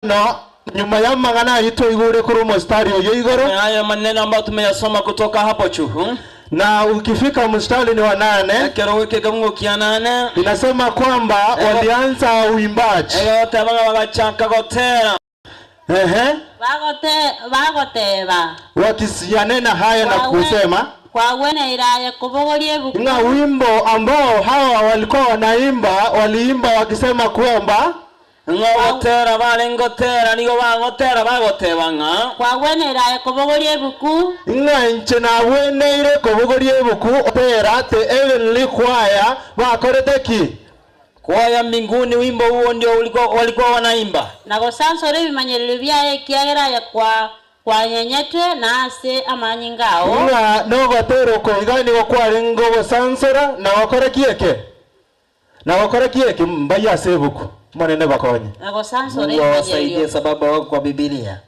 Bono nyuma y'amang'ana ayio twaigure korwa omositari oyio igoro. Na hayo maneno ambayo tumeyasoma kutoka hapo juu. Na ukifika mstalini wa nane. Ekero goika ekemungo kia nane. Inasema kwamba walianza uimbaji. Egoteba ng'a bagachaka gotera. Ehe. Bagoteba. Wakiyanena haya na kusema. Kwagweneire aye kobogoria ebuku. Ng'a wimbo ambao hawa walikuwa wanaimba, waliimba wakisema kwamba. Ng'a ogotera barenge gotera nigo bagotera bagoteba ng'a. Kwagweneire aye kobogoria ebuku. Ng'a inche nagweneire kobogoria ebuku otera The Heavenly Choir bakorete ki? Kwaya mbinguni wimbo huo ndio ulikuwa walikuwa wanaimba. Na gosansora ebimanyererio biaye ekiagera aye kwanyenyetwe na ase amanyinga ao. Ng'a nogotera oko iga nigo kwarenge ogosansora na gokora ki eke? Na gokora ki eke? Mbayie ase ebuku. Omonene bakonye. Na gosansora Mungu awasaidie ebimanyererio. sababu wako kwa Bibilia.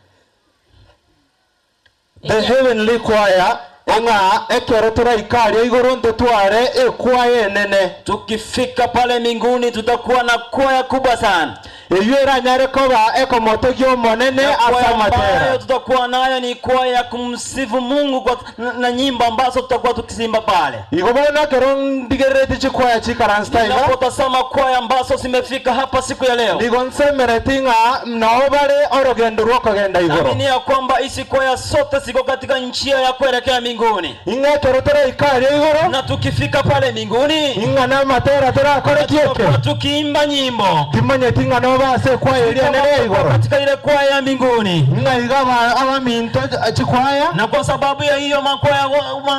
The Heavenly Choir, ng'a ekero toraike aria igoro ntotware ekwaya enene. Tukifika pale mbinguni tutakuwa na kwaya kubwa sana. Eyio eranyare koba ekomotogia Omonene Na ase kwaya amatera. ambayo tutakuwa nayo ni kwaya ya kumsifu Mungu kwa na nyimbo ambazo tutakuwa tukiziimba pale. Igo bono ekero ndigereretie chikwaya chikaransete aiga, Ninapotazama kwaya ambazo zimefika hapa siku ya leo, nigo nsemereti ng'a nao bare orogendo rw'okogenda igoro. naamini ya kwamba hizi kwaya zote ziko katika njia ya kuelekea mbinguni. Ing'a ekero toraike aria igoro. Na tukifika pale mbinguni. Ing'a namatera torakore ki eke? Tutakuwa tukiimba nyimbo. Timanyeti ng'a nobe ase ekwaya eria enene ya igoro. Katika ile kwaya ya mbinguni. Ng'a iga abaminto chikwaya. Na kwa sababu ya hiyo makwaya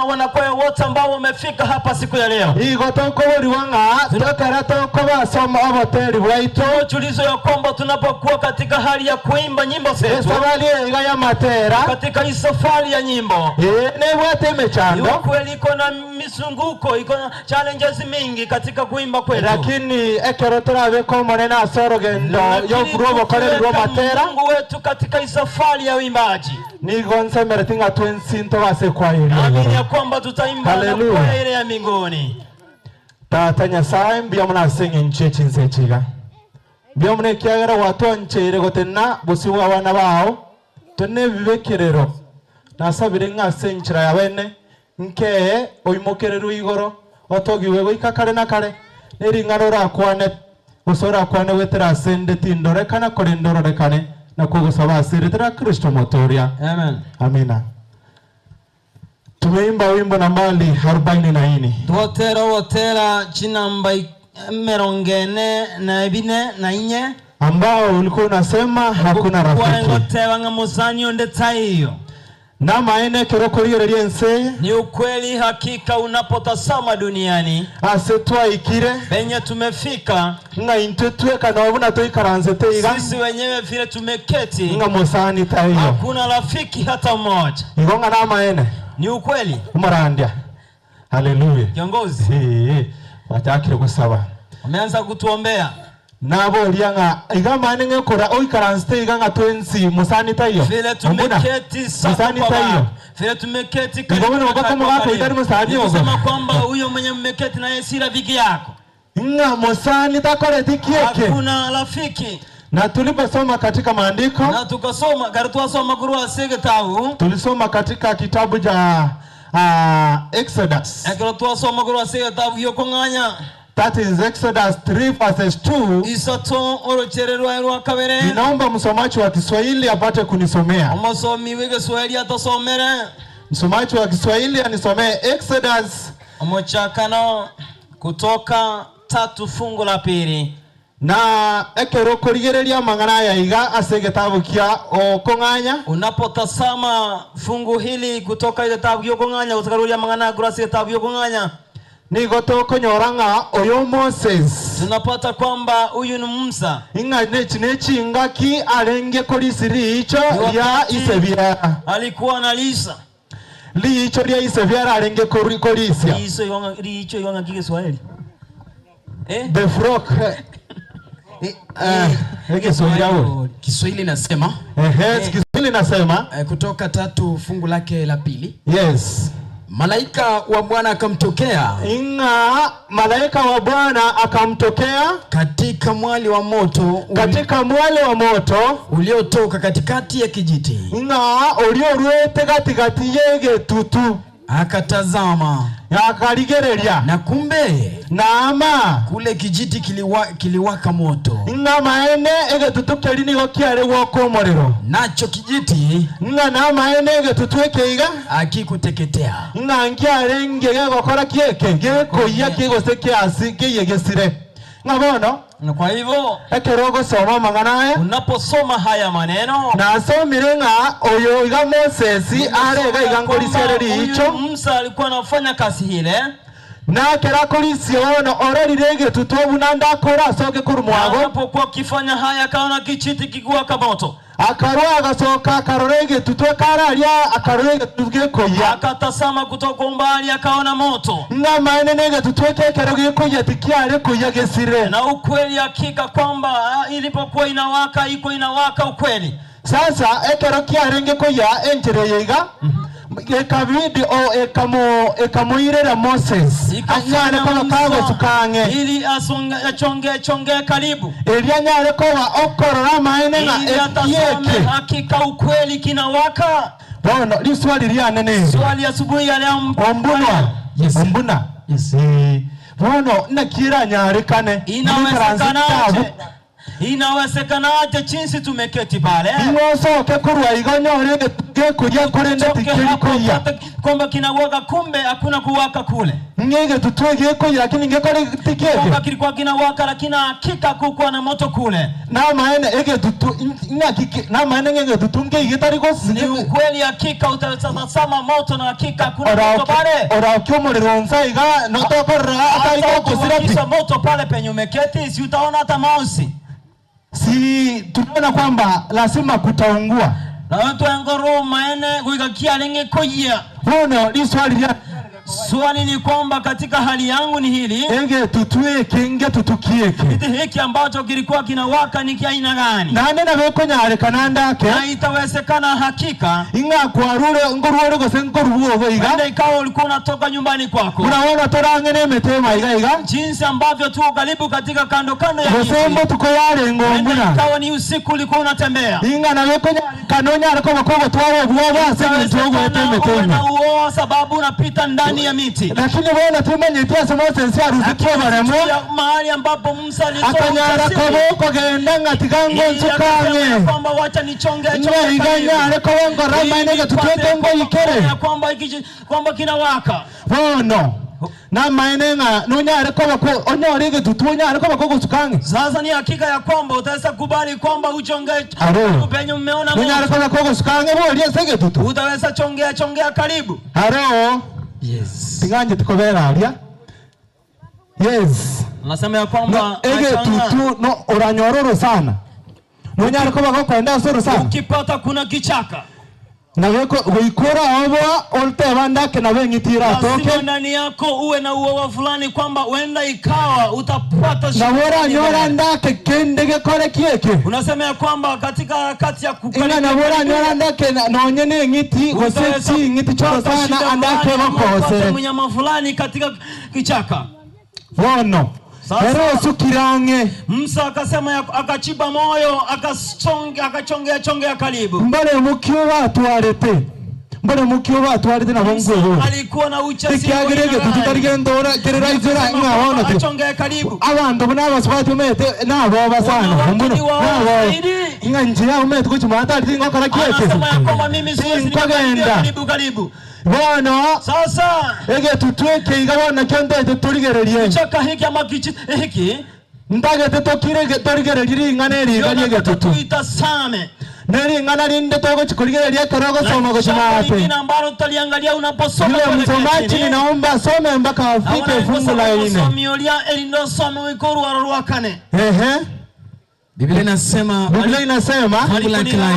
wanakwaya wote ambao wamefika hapa siku ya leo. Igo tokoborigwa ng'a tokera tokoba ase oboteri bwaito. Tunaulizwa ya kwamba tunapokuwa katika hali ya kuimba nyimbo zetu. Esabari eye iga y'amatera. Katika hii safari ya nyimbo. Ee, nebwate emechando. Ni ukweli iko na mizunguko, iko na challenges mingi katika kuimba kwetu. Lakini ekero torabeke Omonene ase orogendo rw'obokoreri rw'amatera. Mungu wetu katika hii safari ya uimbaji. Nigo nsemereti ng'a twensi ntobe ase ekwaya eria Naamini igoro. ya kwamba tutaimba na Haleluya. kwaya ile ya mbinguni. Tata Nyasae, mbuya mono ase eng'encho ye chinsa echi iga. Mbuya mono ekiagera gwatwancheire gotenena bosio bw'abana bao, tore nebibekerero. Nasabire ng'a ase enchera ya bene nkee oimokererwe igoro, otogigwe goika kare na kare, ne ring'ana orakwane, gose orakwane goetera ase 'nde tindorekana, korende ororekane, nakwo ogosaba ase erieta ria Kristo Omotooria. Amen. Amina. Tumeimba wimbo nambari arobaini na ine. Twotera ogotera chinamba emerongo ene na ebine na inye. Ambao ulikuwa unasema hakuna Kware rafiki. ngoteba ng'a mosani onde taiyo. Namaene ekero okorigereria ense eye. Ni ukweli hakika unapotazama duniani. Ase twaikire. Penye tumefika. Ng'a intwe tweka nonya buna toikaransete iga. Sisi wenyewe vile tumeketi. Ng'a mosani taiyo. Hakuna rafiki hata mmoja. Igo ng'a namaene. Ni ukweli. Omorandia. Haleluya. Kiongozi. Ee, bachakire gosaba. Wameanza kutuombea. Naboria ng'a iga amaene ng'ekora oikaransete iga ng'a twensi mosani taiyo. Vile Ombuna, tumeketi sako mosani kwa taiyo. baba. Vile tumeketi Igo karibu bono na baka kwa omogaka karibu. oito ari mosani Ni ogo. kusema kwamba huyo mwenye mmeketi naye si rafiki yako. Ng'a mosani takoreti ki eke. Hakuna rafiki. Na tuliposoma katika maandiko. Na tukasoma kare twasoma korwa ase egetabu. Tulisoma katika kitabu cha uh, Exodus. Ekero twasoma korwa ase egetabu gi'okong'anya. That is Exodus 3 verses 2. Isato orochere rwaye rwa kabere. Ninaomba msomaji wa Kiswahili apate kunisomea. Omosomi bw'Egeswahili atosomere. Msomaji wa Kiswahili anisomee Exodus. Omochakano Kutoka tatu fungu la pili. Na ekero okorigereria amang'ana aya iga ase egetabu kia Okong'anya. Unapotazama fungu hili kutoka egetabu gi'Okong'anya gose karoria amang'ana aya korwa ase egetabu gi'Okong'anya. Nigo tokonyora ng'a oyo Moses. Tunapata kwamba huyu ni Musa. Ing'a nechi nechingaki arenge korisia riicho ria ise biara. Alikuwa analisa. Riicho ria ise biara arenge korisia. Riicho igo ng'a riicho igo ng'aki Kiswahili? Eh? The flock. Eh, Kiswahili hapo. Kiswahili nasema Ehe, Kiswahili nasema eh, Kutoka tatu fungu lake la pili. Yes. Malaika wa Bwana akamtokea. Ing'a malaika wa Bwana akamtokea. Katika mwali wa moto. Katika mwali wa moto. Uliotoka katikati ya kijiti. Ng'a oria oruete gati-gati y'egetutu. Akatazama. Akarigereria. Na kumbe. Naama. Kule kijiti kiliwa, kiliwaka moto. Ng'a amaene egetutu keria nigo kiare gwoka omorero. Nacho kijiti. Ng'a namaene egetutu eke iga. Akikuteketea. Ng'a nkiarenge gegokora ki eke, gekoyia ki gose kiasi keyie gesire. Ng'a bono. Na kwa hivyo. Ekero ogosoma amang'ana aya. Unaposoma haya maneno. Nasomire ng'a oyo iga Mosesi are iga iga nkorisia ere riicho. Huyu Musa alikuwa anafanya kazi ile. Na ekero akorisia bono ororire egetutu buna ndakore asoke korwa Na mwago. anapokuwa akifanya haya akaona kijiti kikiwaka moto. Akarua agasoka akarora egetutu ekare aria akarora egetutu gekoyia. Akatazama kutoka umbali akaona moto. Ng'a amaene negetutu eke ekero gekoyia tikiare koyia gesire. Na ukweli hakika kwamba ilipokuwa inawaka iko inawaka ukweli. Sasa ekero kiarenge koyia enchera eye iga, ekabidi o ekamo ekamoirera Moses anyare Ikafanya koba Musa kagosuka ang'e. ili asonge achonge chonge karibu. Erio anyare koba okorora amaene ng'a Ili atazame ekieke. hakika ukweli kinawaka. Bono riswali riane neri. Swali asubuhi ya leo Ombunwa. Yes. Ombuna. Yes. Eh, bono naki eranyarekane moikaranse Inawezekanaje? etabu. Inawezekanaje jinsi tumeketi pale? Ing'o osoke korwa iga onyore gekoria korende Toke tikeri hapo koyia. upate kwamba kinawaka, kumbe hakuna kuwaka kule. Ng'a egetutu egekoyia lakini ngekore tikeke. Kwamba kilikuwa kinawaka lakini hakika hakukuwa na moto kule. Namaene egetutu ng'aki ki namaene ng'a egetutu nkeiga etari Ni gosige. ukweli hakika utatazama moto na hakika hakuna moto pale. Oraokia omorero onse iga notokorora atari Hata gokosira pi. ukiwakisha moto pale penye umeketi, si utaona hata mosi. Si tunaona kwamba lazima kutaungua. Na twengoro maene goika kiarenge koyia. Bono riswali ria Swali ni kwamba katika hali yangu ni hili egetutu eke ngetutu kieke. kiti hiki ambacho kilikuwa kinawaka ni kia aina gani? Naende nabo ekonyarekana ndake. Na itawezekana hakika Ing'a kwarure nkorwa gose nkorwa obo iga. Huenda ikawa ulikuwa unatoka nyumbani kwako. Buna bono torang'e nemete ema iga iga. Jinsi ambavyo tuko karibu katika kando kando ya Gose miti. mbotuko yarenge Huenda ombuna. ikawa ni usiku ulikuwa unatembea. Ing'a nabo ekonyarekana onyare koba kogotwara obwoba ase eng'encho ogoeta Itawezekana emete uwe ime. na uoa sababu unapita ndani ya miti. Lakini bono timanyeti ase Moses arusetie oboremo. Ya mahali ambapo Musa alitoa Akanyara ujasiri. koba okogenda ng'a tiga Ili ngonsuka akasema ya ang'e. kwamba wacha nichonge Ng'a chonge iga karibu. nyare koba ngorora Ili amaene nipate egetutwete ngoikere. ya kwamba hiki kwamba kinawaka. Bono namaene ng'a nonyare koba ko onyore egetutu onyare koba kogosuka ang'e. Sasa ni hakika ya kwamba utaweza kubali kwamba uchonge Aro. penye umeona Nonyare moto. koba kogosuka ang'e boria ase egetutu. Utaweza chongea chongea karibu. Aro. Yes. Ting'ancheti kobera aria. Yes. Anasema ya kwamba No, egetutu no oranyore orosana. Nonyare koba gokoenda ase orosana. Ukipata kuna kichaka. Nabo goika oraoboa oteba ndake nabo eng'iti eratoke. Lazima ndani yako uwe na uoga fulani kwamba huenda ikawa utapata shida. Nabo oranyora ndake kende gekore ki eke. Unasema ya kwamba katika kati ya Ing'a nabo oranyora ndake nonye na eng'iti gose Utaweza ching'iti kupata chi'orosana shida andake fulani ama upate gokosere. mnyama fulani katika kichaka. Bono Sasa, ere osukire ang'e. Musa akasema ya, akachiba moyo akasonge, akachongea chongea karibu. Mbare mokio batwarete mbare mokio batwarete nabo Musa nkoigwa. alikuwa na ujasiri wa Ekiagera aina egetutu gani? tari gento ora kerera Akasema ijora ng'a kwamba bono ti. achongee karibu. Abanto buna abasubati omanyete naboba sana Wanawake ombuno ni waoga naboba zaidi. ng'a inche omanyete gochimanya tari tingokora ki eke. Anasema ya kwamba mimi siwezi nikakaribia Tinkogenda. karibu karibu. Bono Sasa egetutu eke iga bono nakio ntaete torigererie. kichaka hiki ama kichi hiki Ntagete tokire torigererie ring'ana eri iga ndio nataka ri'egetutu. tuitazame. Nering'ana rinde togochi korigereria ekero ogosoma Na gochia jambo maate. lingine ambalo tutaliangalia unaposoma Yule pale msomaji chini. ninaomba asome mpaka afike fungu la ine. Ehe. Biblia inasema Biblia inasema Fungu la kila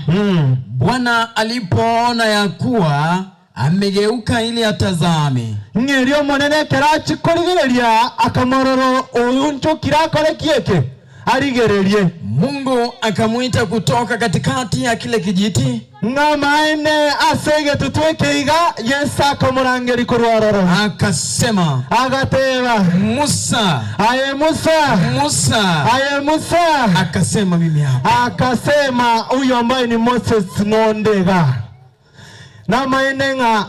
mm. Bwana alipoona ya kuwa amegeuka ili atazame, Ng'a erio Omonene ekero achia korigereria akamorora oyo nchokire akore ki eke? Arigererie. Mungu akamwita kutoka katikati ya kile kijiti. Ng'amaene ase egetutu eke iga, Yeso akamorangeria korwa aroro. Akasema, Agateba, Musa, Aye Musa, Musa. aye Musa. Akasema, mimi hapa. Akasema, huyo ambaye ni Moses nonde iga. Namaene ng'a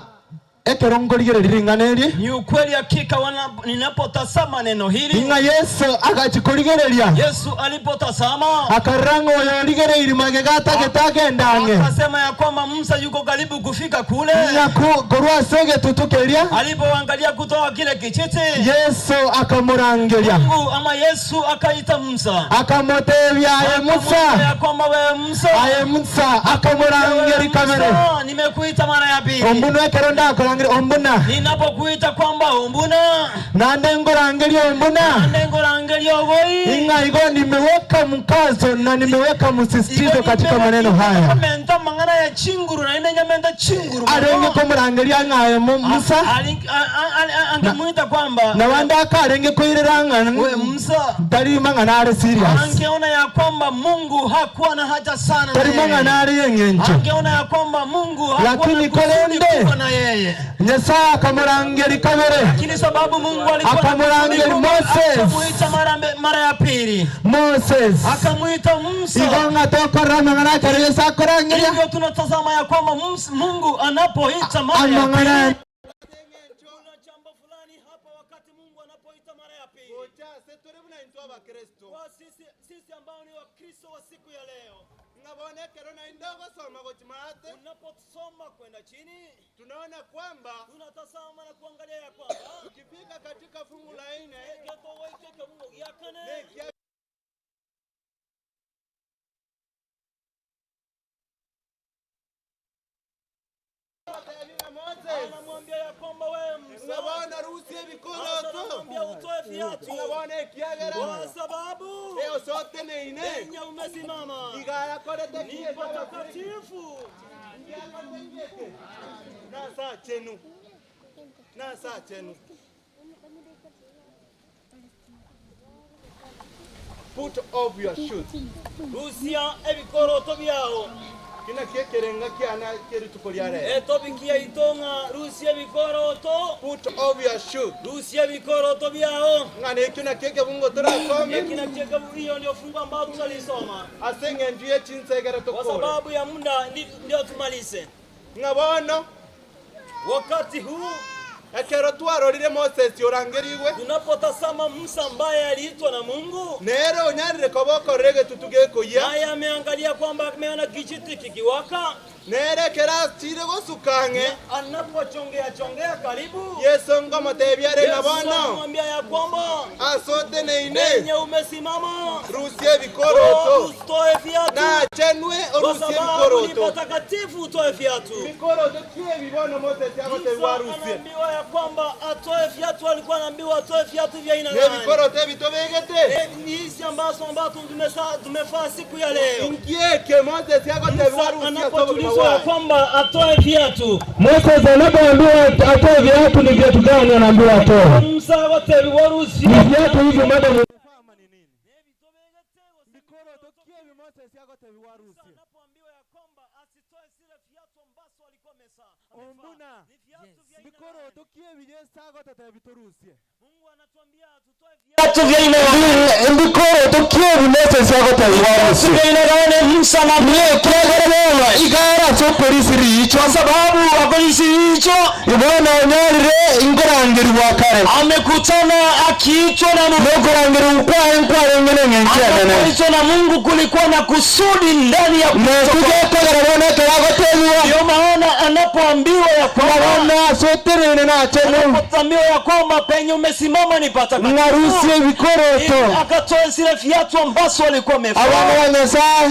Ekero nkorigereria ring'ana eri. Ni ukweli hakika wana, ninapotazama neno hili. Ng'a Yeso agachia korigereria. Yesu alipotazama. Akarora ng'a oyo origereirie magega atagete agende ang'e. Akasema ya kwamba Musa yuko karibu kufika kule. Ng'a korwa ase egetutu keria. Alipoangalia kutoka kile kijiti. Yeso akamorangeria. Mungu ama Yesu akaita Musa. Akamotebia, Aye Musa. Akamwambia ya kwamba wewe Musa. Aye Musa, akamorangeria kabere. Musa, nimekuita mara ya pili. Ombuna ekero ndakorangeria ombuna. Ninapokuita kwamba ombuna. Naende nkorangeria ombuna. Naende nkorangeria ogoi. Ing'a igo nimeweka mkazo na nimeweka msisitizo katika maneno haya. Komenta amang'ana ya chinguru naende nyamenta chinguru. Arenge komorangeria ng'a aye Musa. Angemuita kwamba Nabande akarenge koirera ng'a we Musa. tari mang'ana are serious. Angeona ya kwamba Mungu hakuwa na haja sana na Tari yeye. mang'ana are y'eng'encho. Angeona ya kwamba Mungu hakuwa Lakini na kusudi korende kubwa na yeye. Nyasaye akamorangeria kabere. Lakini sababu Mungu alikuwa na kusudi Akamorangeria kubwa, Moses. akamuita mara ya pili. Moses. Akamuita Musa. Igo ng'a tokorora amang'ana ekero Yeso akorangeria. Hivyo tunatazama ya kwamba Mungu anapoita mara ya Amang'ana pili. Kuna jambo fulani hapa wakati Mungu anapoita mara ya pili. Gocha ase tore buna intwe Abakristo. Kwa sisi ambao ni Wakristo wa siku ya leo. Ng'a bono ekero naende ogosoma gochia maate. Unaposoma kwenda chini. Tunaona kwamba. Tunatazama na kuangalia ya kwamba. Tukifika katika fungu la ine. Ekero goika ekebungo gia kane. Nekia Anamwambia ya kwamba wewe Musa, Ng'a bono rusia ebikoroto. Anamwambia utoe viatu. Ng'a bono ekiagera. Kwa sababu Eosa oteneine. penye umesimama Iga ayakorete ni ki eke patakatifu. Ngiakorete ki eke? Nase achenu. Nase achenu. Put off your shoes. Rusia ebikoroto biao. Ki nakio ekerenga kiane kie rituko ria rero. Etopic yaito ng'a rusia ebikoroto. Put off your shoes. Rusia ebikoroto biao. Ng'a nekio nakio ekebungo torasome. Eki nakio ekebu, hiyo ndio fungu ambao tutalisoma. Ase eng'encho ye chinsa ekero Kwa tokore. sababu ya muda ndio tumalize. Ng'a bono. Wakati huu Ekero twarorire Moses orangerigwe. Tunapotazama Musa ambaye aliitwa na Mungu. Nere onyarire koba okorora egetutu gekoyia. Naye ameangalia kwamba ameona kijiti kikiwaka. Nere ekero achire gosuka ang'e. Anapochongea chongea karibu. Yeso nkomotebia are ng'a Yesu bono. anamwambia ya kwamba. Ase oteneine. Penye umesimama. Rusia ebikoroto. Utoe viatu. Nachenwe orusie Kwa sababu ni ebikoroto. patakatifu utoe viatu. Bikoroto ki ebi bono Moses agotebigwa Musa arusie? anaambiwa ya kwamba atoe viatu, alikuwa anaambiwa atoe viatu vya aina gani? Nebikoroto ebi tobegete? Eh, ni hizi ambazo ambazo tumefaa siku ya leo. Inki eke Moses agotebigwa Musa arusie ase obogima anapotulizwa ya bwaye? kwamba atoe viatu. Moses anapoambiwa atoe viatu ni viatu gani anaambiwa atoe? Musa agotebigwa arusie. Ni viatu hivyo madam. Mbikoroto ki ebi Moses agotebiwa arusie? Ekiagera bono iga are ase okorisia riicho. Bono onyorire nkorangerigwa kare. Nokorangerigwa kwaye nkwarenge neng'encho enene. Netugetogera bono ekero agotebiwa. Ng'a bono ase oteneine nachenu. Ng'a rusia ebikoroto. Abana ba Nyasae.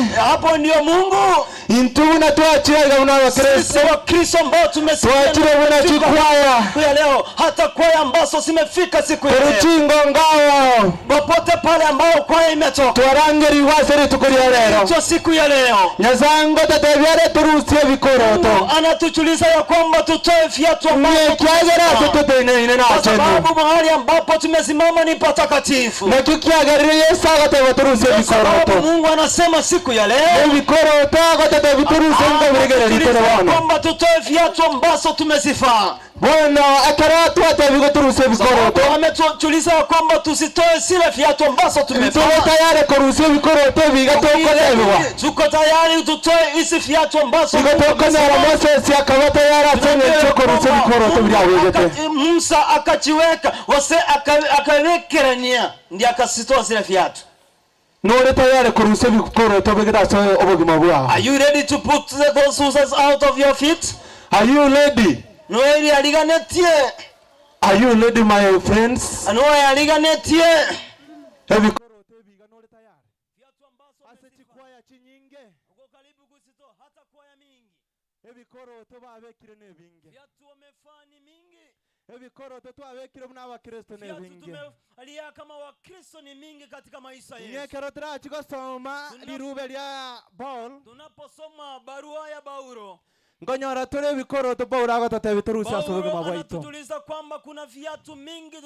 Intwe buna twachire aiga buna Abakristo, Sisi Wakristo ambao tumesikia twachire buna tumefika chikwaya, siku ya leo, hata kwaya ambazo zimefika siku ya korwa leo, chingongao, popote pale ambao kwaya imetoka twarangerigwe ase rituko ria rero. cho siku ya leo, Nyasaye ngototebia are torusie ebikoroto, Mungu anatujulisha ya kwamba tutoe viatu ambavyo ng'ekiagera ase tumevaa. toteneine kwa nachenu. sababu mahali ambapo tumesimama ni patakatifu. Nakio kiagerire Yesu agoteba torusie Kwa sababu ebikoroto. Mungu anasema siku ya leo Ebikoroto agoteba torusie nkobiregereria tore anatujulisha bono. kwamba tutoe viatu ambazo tumezivaa. Bono ekero twatebia gotorusia ebikoroto, Sababu ametujulisha ya kwamba tusitoe zile viatu ambazo ntobe tumevaa. tayari korusia ebikoroto ebiga tokorebiwa. Tuko tayari tutoe hizi viatu ambazo Igo tokonyora Moses akaba tayari ase eng'encho yokorusia ebikoroto biria abegete. Akati- Musa akajiweka wase akawekerania ndiye akazitoa zile viatu. Nore tayari korusia ebikoroto obegete ase obogima bwao. Are you ready to put those shoes out of your feet? Are you ready? Noeli aliganetie. Are you ready my friends? Noe aliganetie. Ebikoroto ebiga nore tayari. Ase chikwaya chinyinge ebikoroto babekire nebinge. Viatu wamefaa ni mingi. Ebikoroto twabekire buna abakristo Viatu nebinge. tumevalia kama Wakristo ni mingi katika maisha yetu. Ng'ekero torachi gosoma rirube ria Paul, Tunaposoma barua ya Paulo, nkonyora tore ebikoroto Paul agototebia torusie ase Paulo obogima bwaito. anatujulisha kwamba kuna viatu mingi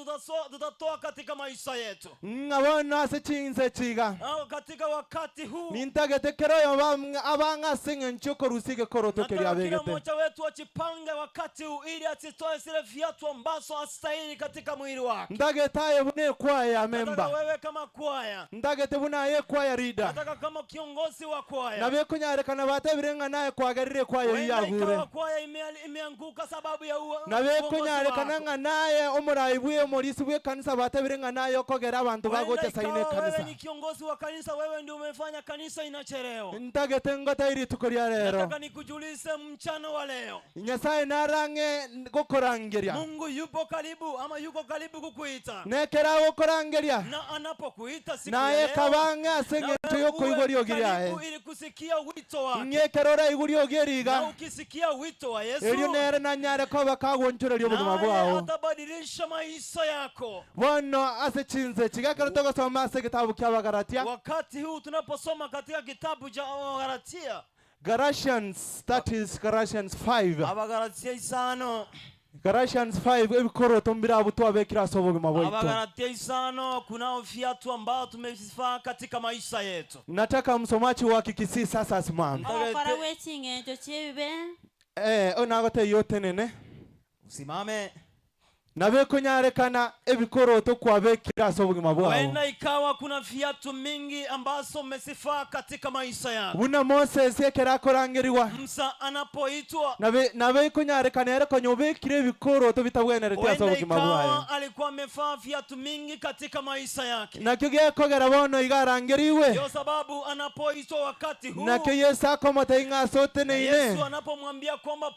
tutatoa katika maisha yetu. Ng'a bono ase chinse chiga Au katika wakati huu nintagete kero oyo abang'a ase eng'encho okorusia egekoroto keria nataka kila abegete. mmoja wetu ajipange wakati huu ili asitoe zile viatu ambazo hastahili katika mwili wake. Ntagete aye buna ekwaya ya Nataka memba, wewe kama kwaya, ntagete buna aye ekwaya leader, nataka kama kiongozi wa kwaya, nabo ekonyarekana batebire ng'a naye kwagerire ekwaya eywo huenda yagure, ikawa kwaya imeanguka sababu ya nabo uongozi ekonyarekana wako. ng'a naye omorai bwa omorisi bwa ekanisa batebire ng'a naye okogera abanto Huenda bagocha saina ikawa wewe ekanisa. ni kiongozi wa kanisa, wewe ndio umefanya kanisa inachelewa. Ntagete ngotai rituko ria rero Nataka nikujulishe mchana wa leo, Nyasaye narang'e gokorangeria, Mungu yupo karibu ama yuko karibu kukuita, nekero agokorangeria na anapokuita siku ya naye leo, kabang'e ase na eng'encho wewe yokoigwa uwe riogi riaye karibu ili kusikia wito wake. ng'ekero oraigwa riogi Na eriga ukisikia wito wa Yesu, erio nere nanyare koba kagonchoreria obogima naye bwao atabadilisha maisha yako. bono ase chinse chiga ekero togosoma ase egetabu kia Abagalatia, Wakati huu tunaposoma katika kitabu cha Wagalatia, Galatians, that is Galatians 5, Abagalatia isano, Galatians 5 ebikoroto mbirabwo twabekire ase obogima bwaito. Abagalatia isano, kunao viatu ambao tumevifaa katika maisha yetu. Nataka msomaji wa Kikisii sasa asimame. Ogokora gwe ching'encho chi'ebibe Eh, onagote yotenene Usimame. nabe konyarekana ebikoroto kwabekire ase obogima bwao Huenda ikawa kuna viatu mingi ambazo mmezifaa katika maisha yako. buna Moses ekero akorangeriwa Musa anapoitwa, nabe nabe konyarekana ere konya obekire ebikoroto bitabwenerete ase huenda obogima bwaye ikawa alikuwa amevaa viatu mingi katika maisha yake. nakio gekogera bono iga arangeriwe Ndio sababu anapoitwa wakati huu, nakio Yesu akomotei ng'a ase na oteneine Yesu anapomwambia kwamba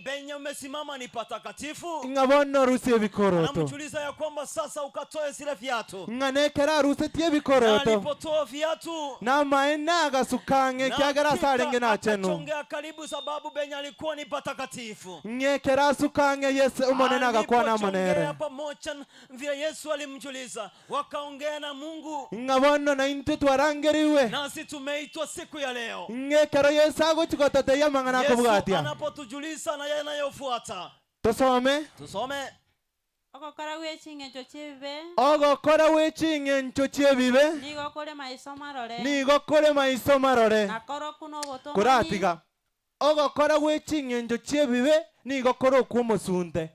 benye umesimama ni patakatifu, ng'a bono orusie ebikoroto anamjulisha ya kwamba sasa ukatoe zile viatu. ng'a nekero arusetie Na ebikoroto alipotoa viatu namaene agasukang'e na kiagera ase hakika arenge nachenu akachongea karibu, sababu benye alikuwa ni patakatifu. ng'ekero asukang'e Yesu omonene agakwana Alipochongea amonere pamoja vile Yesu alimjuliza, wakaongea na Mungu, ng'a bono naintwe twarangeriwe nasi tumeitwa siku ya leo. ng'ekero Yesu agochigototeia amang'ana Yesu akobwatia anapotujulisha na yanayofuata, tosome tusome. Ogokora gwe ching'encho chi'ebibe ogokora gwe ching'encho chi'ebibe nigo kore maiso marore nigo kore maiso marore nakoro kuna obotomani koratiga ogokora gwe ching'encho chi'ebibe nigo kore okwa omosunte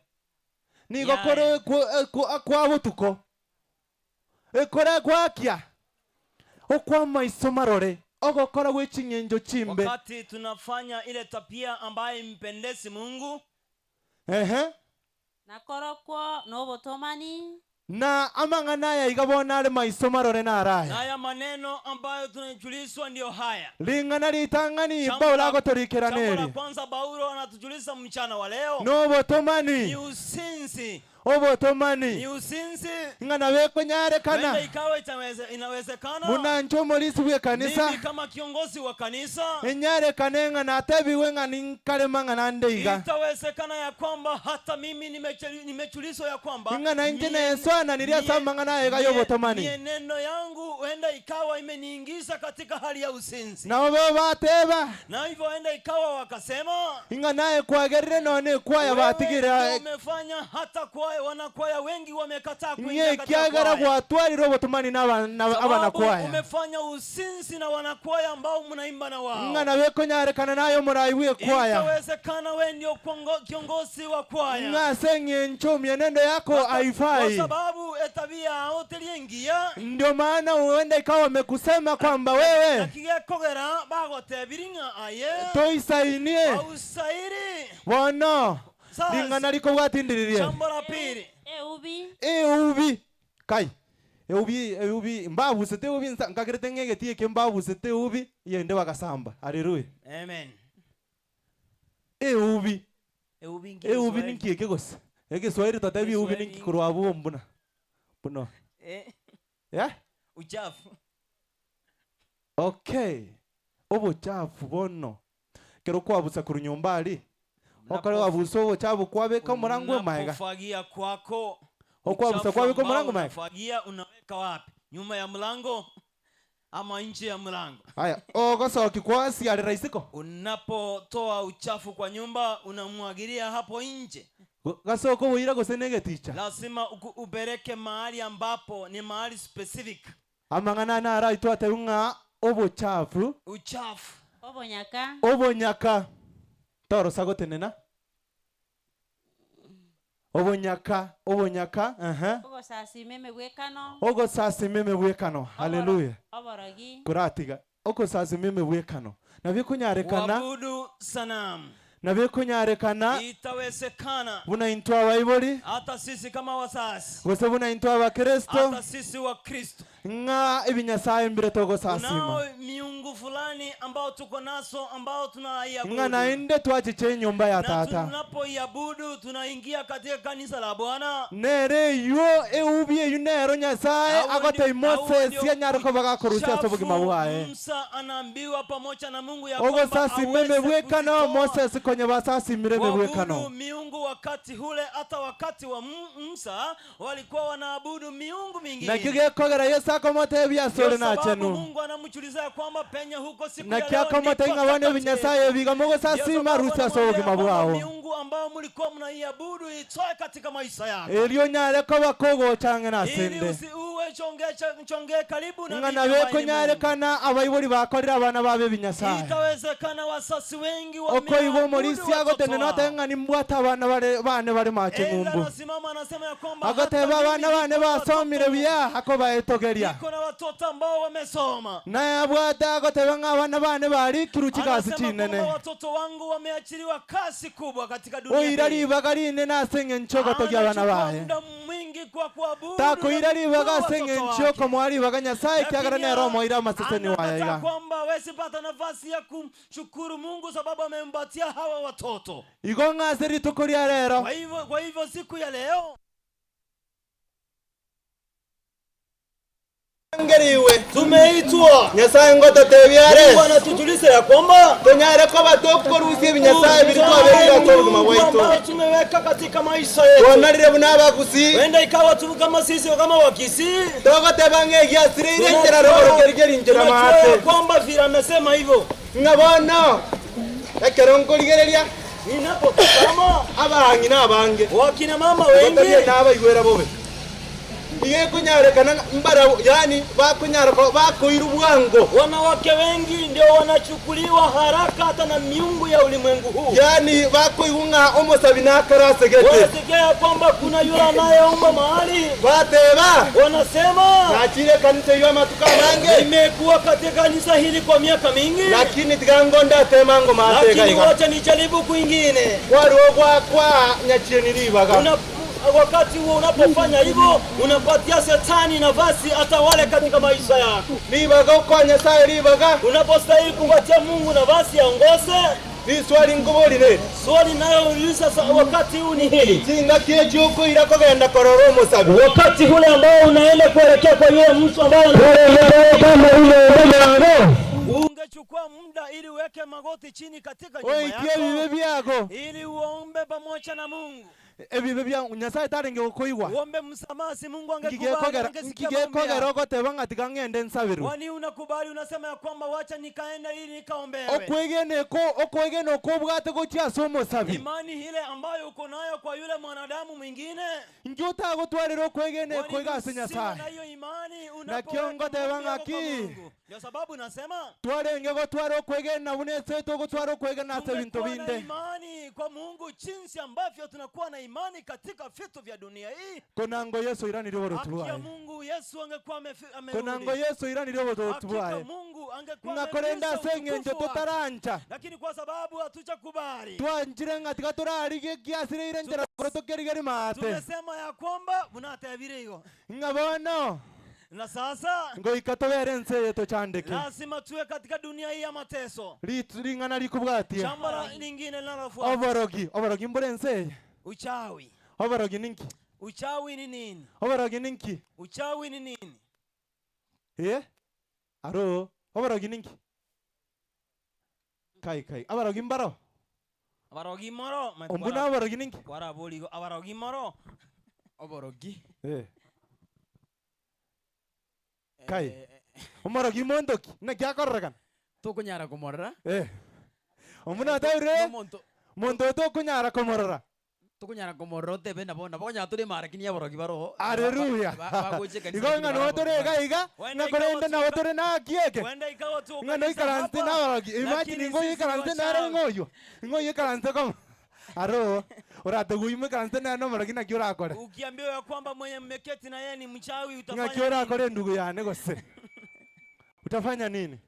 nigo Yaya. kore kwa botuko ekore gwakia okwa maiso marore ogokora gwe ching'encho chimbe Wakati tunafanya ile tabia ambayo impendezi Mungu, ehe nakorokwo nobotomani na amang'ana aya iga bono are maiso marore naraya na haya maneno ambayo tunajulishwa ndiyo haya. ring'ana ritang'ani Jambo Paulo la- agotorikera Jambo la neri kwanza Paulo anatujulisha mchana wa leo ni nobotomani usinzi. Obotomani. Ni usinzi. Ng'a nabo ekonyarekana. Huenda ikawa itaweze, inawezekana. Buna inche omorisia bw'ekanisa. Mimi kama kiongozi wa kanisa. Enyarekane ng'a natebigwe ng'a ninkare mang'ana ande iga. Itawezekana ya kwamba hata mimi nimechulizwa ya kwamba Ing'a nainche nensoananirie ase amang'ana aya iga y'obotomani. mienendo yangu huenda ikawa imeniingiza katika hali ya usinzi. Nabo bateba. Na hivyo huenda ikawa wakasema. Ing'a naye kwagerire nonya ekwaya Wewe batigire ndio umefanya hata kwaya wanakwaya wengi wamekataa Ng'a kuingia katika ekiagera kwaya. gwatwarire obotomani naba- naba- Sababu abanakwaya. umefanya usinzi na wanakwaya ambao mnaimba na Ng'a wao. nabo ekonyarekana naye omorai bw'ekwaya. Itawezekana wewe ndio kiongozi wa kwaya. Ng'a ase eng'encho mienendo yako Kwa haifai. sababu etabia yao teri engiya. Ndio maana huenda ikawa wamekusema kwamba wewe Naki gekogera bagotebiri ng'a aye toisainie hausairi. bono Sasa, ring'ana rikobwatindiririe Jambo la pili. Eubi. Eubi kai eubi eubi mbabusete eubi nsa nkagerete ng'a egetii eke mbabusete eubi eyende bagasamba haleluya. Amen. Eubi Eubi nki eubi Kiswahili? ninki eke gose egeswahili totebi eubi Egeswahili ninki korwa abwo mbuna buno Eh, eh? uchafu. Okay, obochafu bono ekero kwabusa korwa nyomba aria, okore wabusa obochafu kwabeka omorango omoega. Unapofagia kwako Okwabusa uchafu kwabeka ambao omorango maega. unafagia unaweka wapi? Nyuma ya mlango ama nje ya mlango? Aya, ogosoki kwasiarera isiko. Unapotoa uchafu kwa nyumba unamwagilia hapo nje. Gasoka oboira gose na egeticha. Lazima upeleke mahali ambapo ni mahali specific. Amang'ana aya naro aye twatebiwa ng'a obochafu. Uchafu. Obonyaka. Obonyaka. Torosa gotenena. Obonyaka, obonyaka, ehe. Ogosasima emegwekano. Ogosasima emegwekano. Haleluya. Oborogi. Koratiga. Ogosasima emegwekano. Nabo ekonyarekana. Kuabudu sanamu. Nabo ekonyarekana. Itawezekana. Buna intwe abaibori. Hata sisi kama wazazi. Gose buna intwe abakristo. Hata sisi Wakristo. Ng'a ebinyasae mbire togosasima. Kunao miungu fulani ambao tuko naso ambao tunaiabudu. Ng'a naende twachiche enyomba ya Na Tata. tunapoiabudu tunaingia katika kanisa la Bwana. Nere eyio eubi eyio nero Nyasae Hao agotebia ndio- hao Moses ndio anyare koba gakorusia ase obogima uchafu bwaye. Musa anaambiwa pamoja na Mungu ya kwamba Ogosasima aweze emebwekano, kuzitoa Moses konya basasimire Kuabudu emebwekano. miungu wakati ule, hata wakati wa Musa walikuwa wanaabudu miungu mingine. Nakio gekogera Yeso akomotebia ase Ndio ore sababu nachenu. Mungu anamchuliza ya kwamba penye huko siku ya Naki leo akomotebia ndipo ng'a bono takatifu. ebinyasae ebi iga Ndio mogosasima, sababu rusia ase anamwambia obogima kwamba bwao. miungu ambayo mlikuwa mnaiabudu itoe katika maisha yako. Erio onyare koba kogocha ang'e nase Ili 'nde. usi uwe chonge chonge karibu na Ng'a mimi nabo ambaye ni Mungu. ekonyarekana abaibori bakorire abana babo ebinyasae. Itawezekana wasasi wengi Okoigwa wameabudu omorisia watoto agotenena wao. otebe ng'a nimbwate abana bare bane bare mache Ela ng'umbu. anasimama anasema ya kwamba hata Agoteba mimi abana bane niko na basomire watoto. buya akobaetogeria. Niko na watoto ambao wamesoma. Naye abwate agoteba ng'a abana bane barikirwe chigasi Anasema kwamba chinene. watoto wangu wameachiliwa kasi kubwa katika dunia Oira hii. ribaga rinene ase eng'encho ogotogia abana Anachukua baye. muda mwingi kwa kuabudu na Takoira ribaga kushukuru ase watoto eng'encho wake. yokomoa ribaga Nyasae ekiagera Lakini nere omoire amaseseni waye anakataa iga. kwamba hawezi pata nafasi ya kumshukuru Mungu sababu amempatia hawa watoto. Igo ng'a ase rituko ria rero. Kwa hivyo, kwa hivyo siku ya leo Ngeriwe. Tumeitwa. Nyasae ngototebia are. Mungu anatujulisha ya kwamba tonyare koba tokorusia ebinyasae biri twabekire ase obogima bwaito. ambao tumeweka katika maisha yetu. Twanarire buna abagusii. Wenda ikawa tu kama sisi kama Wakisii. Togoteba ng'a egiasireire enchera rogoro keri keri inchera Tunajua maate. ya kwamba vile amesema hivyo. Ng'a bono ekero nkorigereria Ninapotazama abang'ina abange wakina mama wengi Ngotabie nabaigwera bobe. Iga ekonyarekana ng'a mbarabwo, yaani bakonyara ko bakoirwa bwango. Wanawake wengi ndio wanachukuliwa haraka hata na miungu ya ulimwengu huu. Yaani bakoigwa ng'a omosabi nakare ase gete. Wanasikia ya kwamba kuna yule anayeomba mahali. Bateba. Wanasema. Nachire ekanisa eyio amatuko amange. Nimekuwa katika kanisa hili kwa miaka mingi. Lakini tiga ngonde atema ngoma ase iga Lakini iga. wacha nijaribu kwingine. Kwarua ogwakwa nyachieni ribaga. Una, wakati huo unapofanya hivyo unapatia shetani nafasi atawale katika maisha yako. Ribaga okoa Nyasaye ribaga. Unapostahili kumpatia Mungu nafasi aongoze. Riswali nkobori neri. Swali ninayouliza sa wakati huu ni hili. Chingaki echi okoira kogenda korora omosabi. Wakati ule ambao unaenda kuelekea kwa yule mtu ambaye Ungechukua muda ili uweke magoti chini katika nyumba Oikie ebibe yako biago. ili uombe pamoja na Mungu. Ebibe bia Nyasaye tarenge gokoigwa. Uombe msamaha, si Mungu angekubali, Nkigekogera angesikia maombi nkigekogera yako. ogoteba ng'a tiga ng'ende nsabirwe. Kwani unakubali unasema ya kwamba wacha nikaenda ili nikaombewe. Okwegena eko okwegena okwo obwate gochia ase omosabi. Imani ile ambayo uko nayo kwa yule mwanadamu mwingine, Inki otagotwarera okwegena eko kwani iga ase usiwe na Nyasaye? hiyo imani Nakio unapoweka ngoteba maombi yako kwa ng'aki? Mungu. Ndio sababu nasema Twarenge gotwara okwegena buna ase togotwara okwegena ase ebinto tungekuwa na binde. imani kwa Mungu jinsi ambavyo tunakuwa na imani katika vitu vya dunia hii. Konango Yeso oiranirie oborotu Haki ya bwaye. Mungu Yesu angekuwa amefi- Konango amerudi. Yeso oiranirie oborotu Hakika bwaye. Mungu angekuwa Ng'a korende amerudisha ase eng'encho utukufu wake. totarancha. Lakini kwa sababu hatujakubali, Twanchire ng'a tiga torarigie ekiasireire enchera koro tokerigeri maate. tumesema ya kwamba munatebire igo Ng'a bono na sasa ngoika tobere ense eye tochandeke. lazima tuwe katika dunia hii ya mateso. Rit- Ring'ana rikobwatia. Jambo la lingine linalofuata, Oborogi, oborogi mbore ense eye. uchawi. Oborogi ninki? Uchawi ni nini? Oborogi ninki? Uchawi ni nini? Eh? Aro, oborogi ninki? Kai kai, abarogi mbaro? Abarogi moro Ombuna oborogi ninki? kwaraborigo abarogi moro Oborogi. Eh. Kai. Omorogi monto ki? Naki akororekana? Tokonyara komorora. Eh. Omuna otaure Nomonto monto otokonyara komorora. tokonyara komorora otebe nabo nabo okonyara tore emara lakini aborogi baroo. Haleluya. Bagocha ekanisa Igo lakini ng'a nabo tore iga iga, Wenda ng'a korende ikawa nabo tu- tore naki eke. Huenda ikawa tu Ng'a kanisa noikaranse hapa, nabarogi. Imagine lakini ng'oyo sisi ikaranse nere wachawi. ng'oyio. Ng'oyio ikaranse koma. Aro, orateguima ikaranse nere nomorogi naki orakore. Ukiambiwa ya kwamba mwenye mmeketi na yeye ni mchawi Ng'aki utafanya nini? orakore endugu yane gose? Utafanya nini?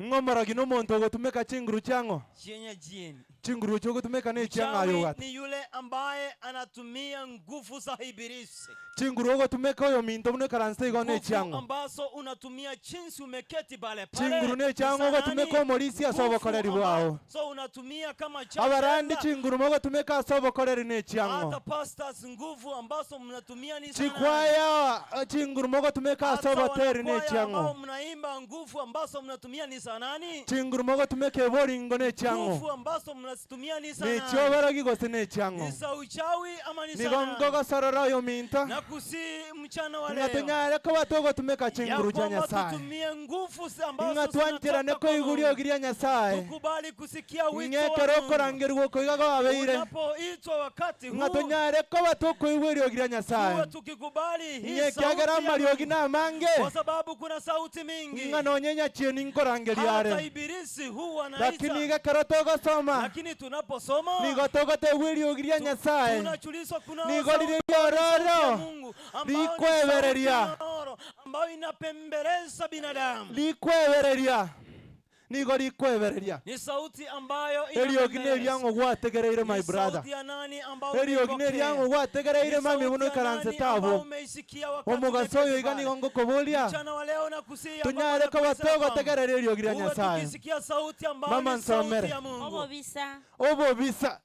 Ng'a omorogi nomonto ogotumeka chinguru chiang'o? Chenye jini. Chinguru echi ogotumeka nechiang'o aye Mchawi obwate. ni yule ambaye anatumia nguvu za ibilisi. Chinguru ogotumeka oyominto buna ekaranse igo Nguvu nechiang'o. ambazo unatumia jinsi umeketi pale pale. Chinguru nechiang'o ni za ogotumeka nani? omorisia ase Nguvu obokoreri bwao. ambazo unatumia kama church Abarandi elder. chinguru mogotumeka ase obokoreri nechiang'o. Hata pastors nguvu ambazo mnatumia ni za nani? Chikwaya chinguru mogotumeka ase Hata oboteri wanakwaya ambao nechiang'o. mnaimba nguvu ambazo mnatumia ni za nani? Chinguru mogotumeka eboringo nechiang'o. Nguvu ambazo mnazitumia ni za nani? Nechioborogi gose nechiang'o. Ni za uchawi ama ni za Nigo nani? nkogosorora oyominto Na kusi mchana wa ng'a leo tonyare koba togotumeka ya chinguru chia kwamba Nyasaye. tutumie nguvu zi- ambazo Ng'a twancherane zinatoka kwa koigwa Mungu. riogi ria Nyasaye. Tukubali kusikia wito Ng'a wa ekero Mungu. okorangerigwa okoiga kwabeire. Unapoitwa wakati Ng'a huu tonyare koba tokoigwa eriogi ria tuwe Nyasaye. tukikubali hii Ng'a sauti ekiagera ya amariogi Mungu. namange. Kwa sababu kuna sauti mingi. Ng'a nonye nyachieni nkorangeria Hata are. ibilisi huwa Lakini anaita. iga ekero togosoma Lakini tunaposoma nigo togotegwa eriogi ria Nyasaye. tunachulizwa kuna Nigo sauti rire ya riororo Mungu ambayo ni sauti rikwebereria. nyororo, ambayo inapembeleza binadamu. Rikwebereria. Nigo rikwebereria. Ni sauti ambayo Eriogi inapembeleza. neriang'o gwategereire my Ni brother. sauti ya nani ambayo Eriogi umeipokea? neriang'o gwategereire Ni mami sauti buna ya ikaranse nani ambayo tabo. umeisikia wakati Omogaso oyo umeketi iga pale? nigo ngokoboria. Mchana wa leo nakusihi ya kwamba Tonyare koba nakuuliza ya kwamba togotegerera eriogi ria uwe Nyasaye. tukisikia sauti ambayo Mama ni sauti nsomere. ya Mungu. Obobisa. Obobisa.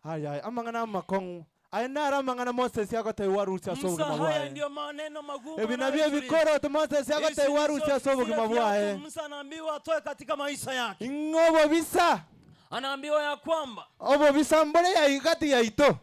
Aya aya amang'ana amakong'u. Aya naro amang'ana Moses agotebiwa arusie ase Musa, obogima haya bwaye. ndiyo maneno magumu Ebi nabio anayotuliza. ebikoroto Moses Hizi agotebiwa arusie ndizo ase obogima zile viatu bwaye. Musa anaambiwa atoe katika maisha yake. Ng'a obobisa. Anaambiwa ya kwamba Obobisa mbore yai gati yaito.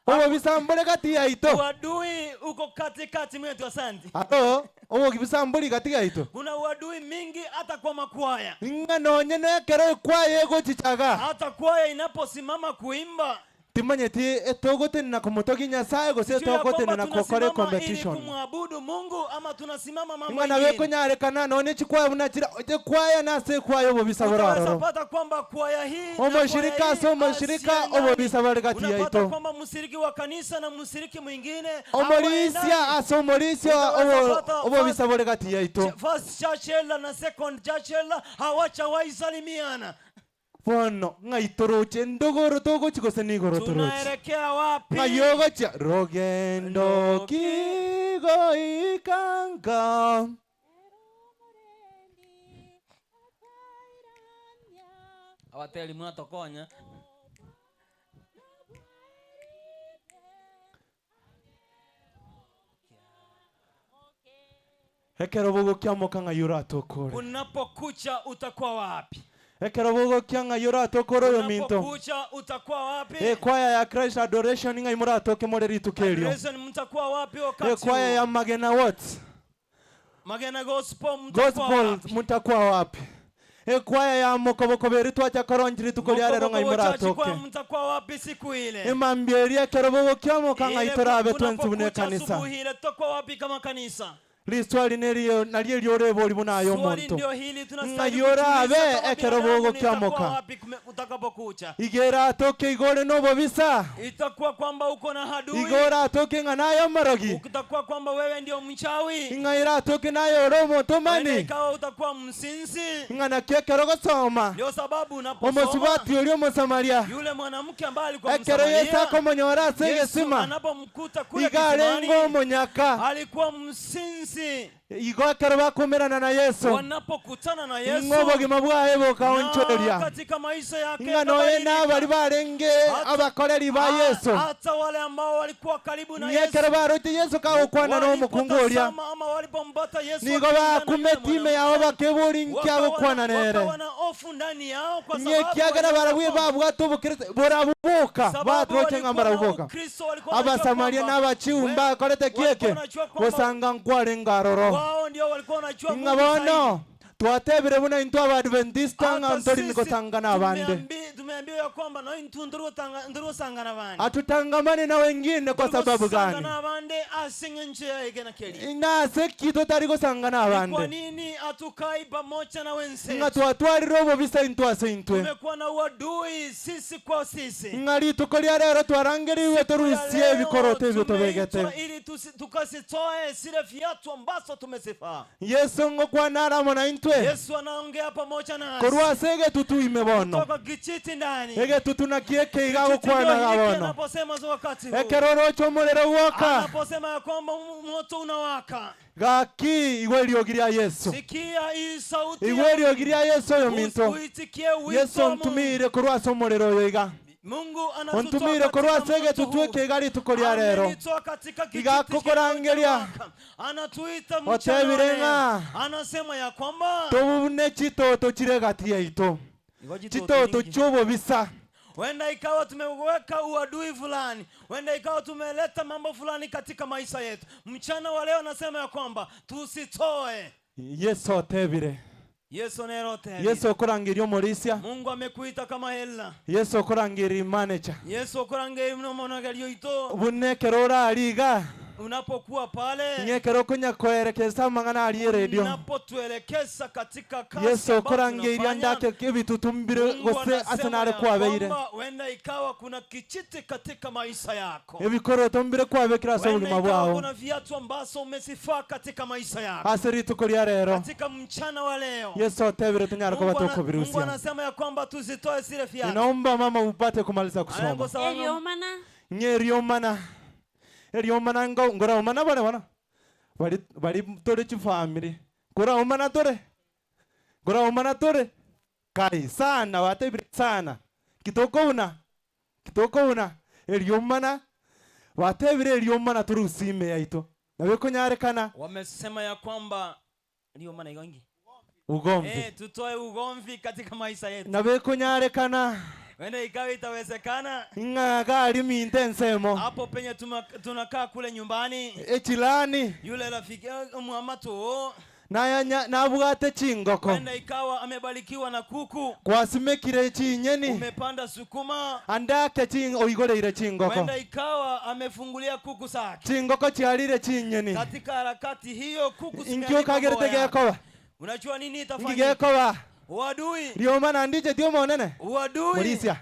Obobisa mbore gati yaito. uadui uko katikati mwetu. Asante. Aro, obobisa mbori gati yaito. Kuna uadui mingi hata kwa makwaya. Ng'a nonye nekero ekwaya egochichaga. Hata kwaya inaposimama kuimba Timanyeti etogotenena komotogia Nyasaye gose Sio ya kwamba etogotenena gokora tunasimama ili ecompetition. kumwabudu Mungu ama tunasimama mambo Ng'a nabo mengine. ekonyarekana nonye chikwaya buna chira ekwaya nase ekwaya obobisa bore Utaweza ororo. pata kwamba kwaya hii na Omoshirika kwaya ase hii omoshirika asiendani. obobisa bore gati Unapata yaito. kwamba mshiriki wa kanisa na mshiriki mwingine Omorisia hawaendani. ase omorisia Utaweza obo- pata obobisa first bore gati yaito. First church elder na second church elder hawajawahi salimiana. Bono ng'ai toroche ndogoro togochia gose nigoro toroche? Tunaelekea wapi? Ng'ai ogochia? Rogendo ki goika nka. Abateri mwatokonya. Ekero bogokiamoka ng'ai oratokore? Kunapokucha utakuwa wapi? Ekero bogokia ng'ai oratokore oyominto? Kunapokucha utakuwa wapi? Ekwaya ya Christ Adoration ng'ai moratoke more rituko erio? Adoration mtakuwa wapi wakati Ekwaya huo? ya Magena what? Magena Gospel mtakuwa Gospel wapi? mtakuwa wapi? Ekwaya ya Mokobokoberi twacha koronchi rituko ria rero ng'ai Mokoboko Church moratoke? kwa mtakuwa wapi siku ile? Emambia eria ekero bogokiamoka ng'ai Ile torabe twensi buna kunapokucha ekanisa? asubuhi ile tutakuwa wapi kama kanisa? Riswali nerio nario erio orebori buna aye Swali omonto. ndio hili tunastahili Ng'ai orabe kujiuliza kama ekero binadamu bogokiamoka. nitakuwa wapi kume- utakapokucha. Iga eratoke iga ore nobobisa, Itakuwa kwamba uko na hadui, iga oratoke ng'a naye omorogi, utakuwa kwamba wewe ndio mchawi, ng'a eratoke naye ore omonto Huenda omani, ikawa utakuwa msinzi. ng'a nakio ekero ogosoma Ndio sababu unaposoma omosubati oria omosamaria yule mwanamke ambaye alikuwa ekero Yeso Msamaria, akomonyora ase Yesu egesima anapomkuta kule iga arenge kisimani omonyaka alikuwa msinzi. igo ekero bakomerana na Yeso Wanapokutana na Yesu ng'a obogima bwaye na bokaonchoreria katika maisha yake ng'a noye yakabadilika. nabari barenge Hata- abakoreri ba Yeso hata wale ambao walikuwa karibu na ng'a Yesu ekero baroche Yeso kagokwana na omokungu oria walipotazama ama walipompata Yesu nigo akiongea na bakumete yule ime yao mwanamke, bakebori nki wakawa na- agokwana nere wakawa na hofu ndani yao kwa ng'a sababu ekiagera walijua barabwo kwamba- babwate obokristo borabuboka sababu batroche ng'a walikuwa na mbarabuboka Ukristo, walikuwa wanajua Abasamaria kwamba- n'abachiumba we- bakorete walikuwa kieke wanajua kwamba gosanga nkware aroro wao ndio walikuwa wanajua ng'a Mungu zaidi. bono twatebire buna intwe abadventista ng'a Hata ntori sisi nigosanga na abande tumeambiwa ya kwamba na intu ndurusangana abandi atutangamane na wengine kwa sababu gani Ndurusangana abandi ase ng'encho yaige na keri nase ki totari gosanga na Ni kwa abande nini hatukai pamoja na ng'a wenzetu twatwarire obobisa intwe ase intwe tumekuwa na uadui sisi kwa sisi ng'a rituko ria rero twarangeriwe Ya torusie leo ebikoroto ebio tumeitwa tobegete ili tukasitoe zile viatu ambazo tumezivaa Yeso ngokwana aramo na intwe Yesu anaongea pamoja nasi korwa ase egetutu ime bono kutoka kijiti ndani egetutu naki ekeiga Kijiti ndio gokwana hiki bono anaposema za wakati huu ekero oroche omorero gwoka anaposema ya kwamba moto unawaka gaki igwa eriogi ria Yeso sikia hii sauti igwa ya eriogi ria Yeso oyo minto uitikie wito Yeso wa Mungu. ontumire korwa ase omorero oyo iga Mungu anatutoa ontumire korwa katika ase moto egetutu huu. eke iga rituko ria rero Amenitoa katika kijiti Iga akokorangeria. kinachowaka. Anatuita mchana wa Otebire leo. ng'a Anasema ya kwamba tobune chitoto chire egati yaito chitoto chi'obobisa Huenda ikawa tumeweka uadui fulani, huenda ikawa tumeleta mambo fulani katika maisha yetu. Mchana wa leo anasema ya kwamba tusitoe. Yeso otebire Yesu nerotebire. Yeso okorangeria omorisia Mungu amekuita kama hela. Yeso okorangeria manager Yesu okorangeria mnomonagerio ito buna ekero orari iga unapokuwa pale ng'a ekero okonya koerekesa amang'ana aria eredio unapotuelekeza katika kazi Yeso ambayo okorangeria tunafanya, ndake ebitutu mbire Mungu gose ase anasema nare ya kwabeire kwamba huenda ikawa kuna kijiti katika maisha yako ebikoroto mbire kwabekire ase Huenda obogima ikawa bwao kuna viatu ambazo umezifaa katika maisha yako ase rituko ria rero katika mchana wa leo Yeso otebire tonyare koba Mungu ana- Mungu tokobirusia anasema ya kwamba tuzitoe zile viatu ninaomba mama upate kumaliza kusoma Alengo sawa na- Eriomana ng'a eriomana eriomana ngo ngoraomana bore bono bari bari tore chifamiri ngoraomana tore ngoraomana tore kai sana batebire sana kitokobuna kitokobuna eriomana batebire eriomana torusie ime yaito nabo ekonyarekana wamesema ya kwamba riomana igongi ugomvi eh, tutoe ugomvi katika maisha yetu nabo ekonyarekana wenda ikawa itawezekana ng'a gari minto ensemo hapo penye tuma- tunakaa kule nyumbani echilani yule rafiki eh, muamatu nayanya nabwate chingoko wenda ikawa amebarikiwa na kuku kwasimekire chinyeni umepanda sukuma andake chi oigoreire chingoko wenda ikawa amefungulia kuku zake chingoko chiarire chinyeni katika harakati hiyo kuku inki zimeharibu okagerete mboga yako. gekoba unajua nini inki itafanyika gekoba uadui rioma nandichetie omonene uadui morisia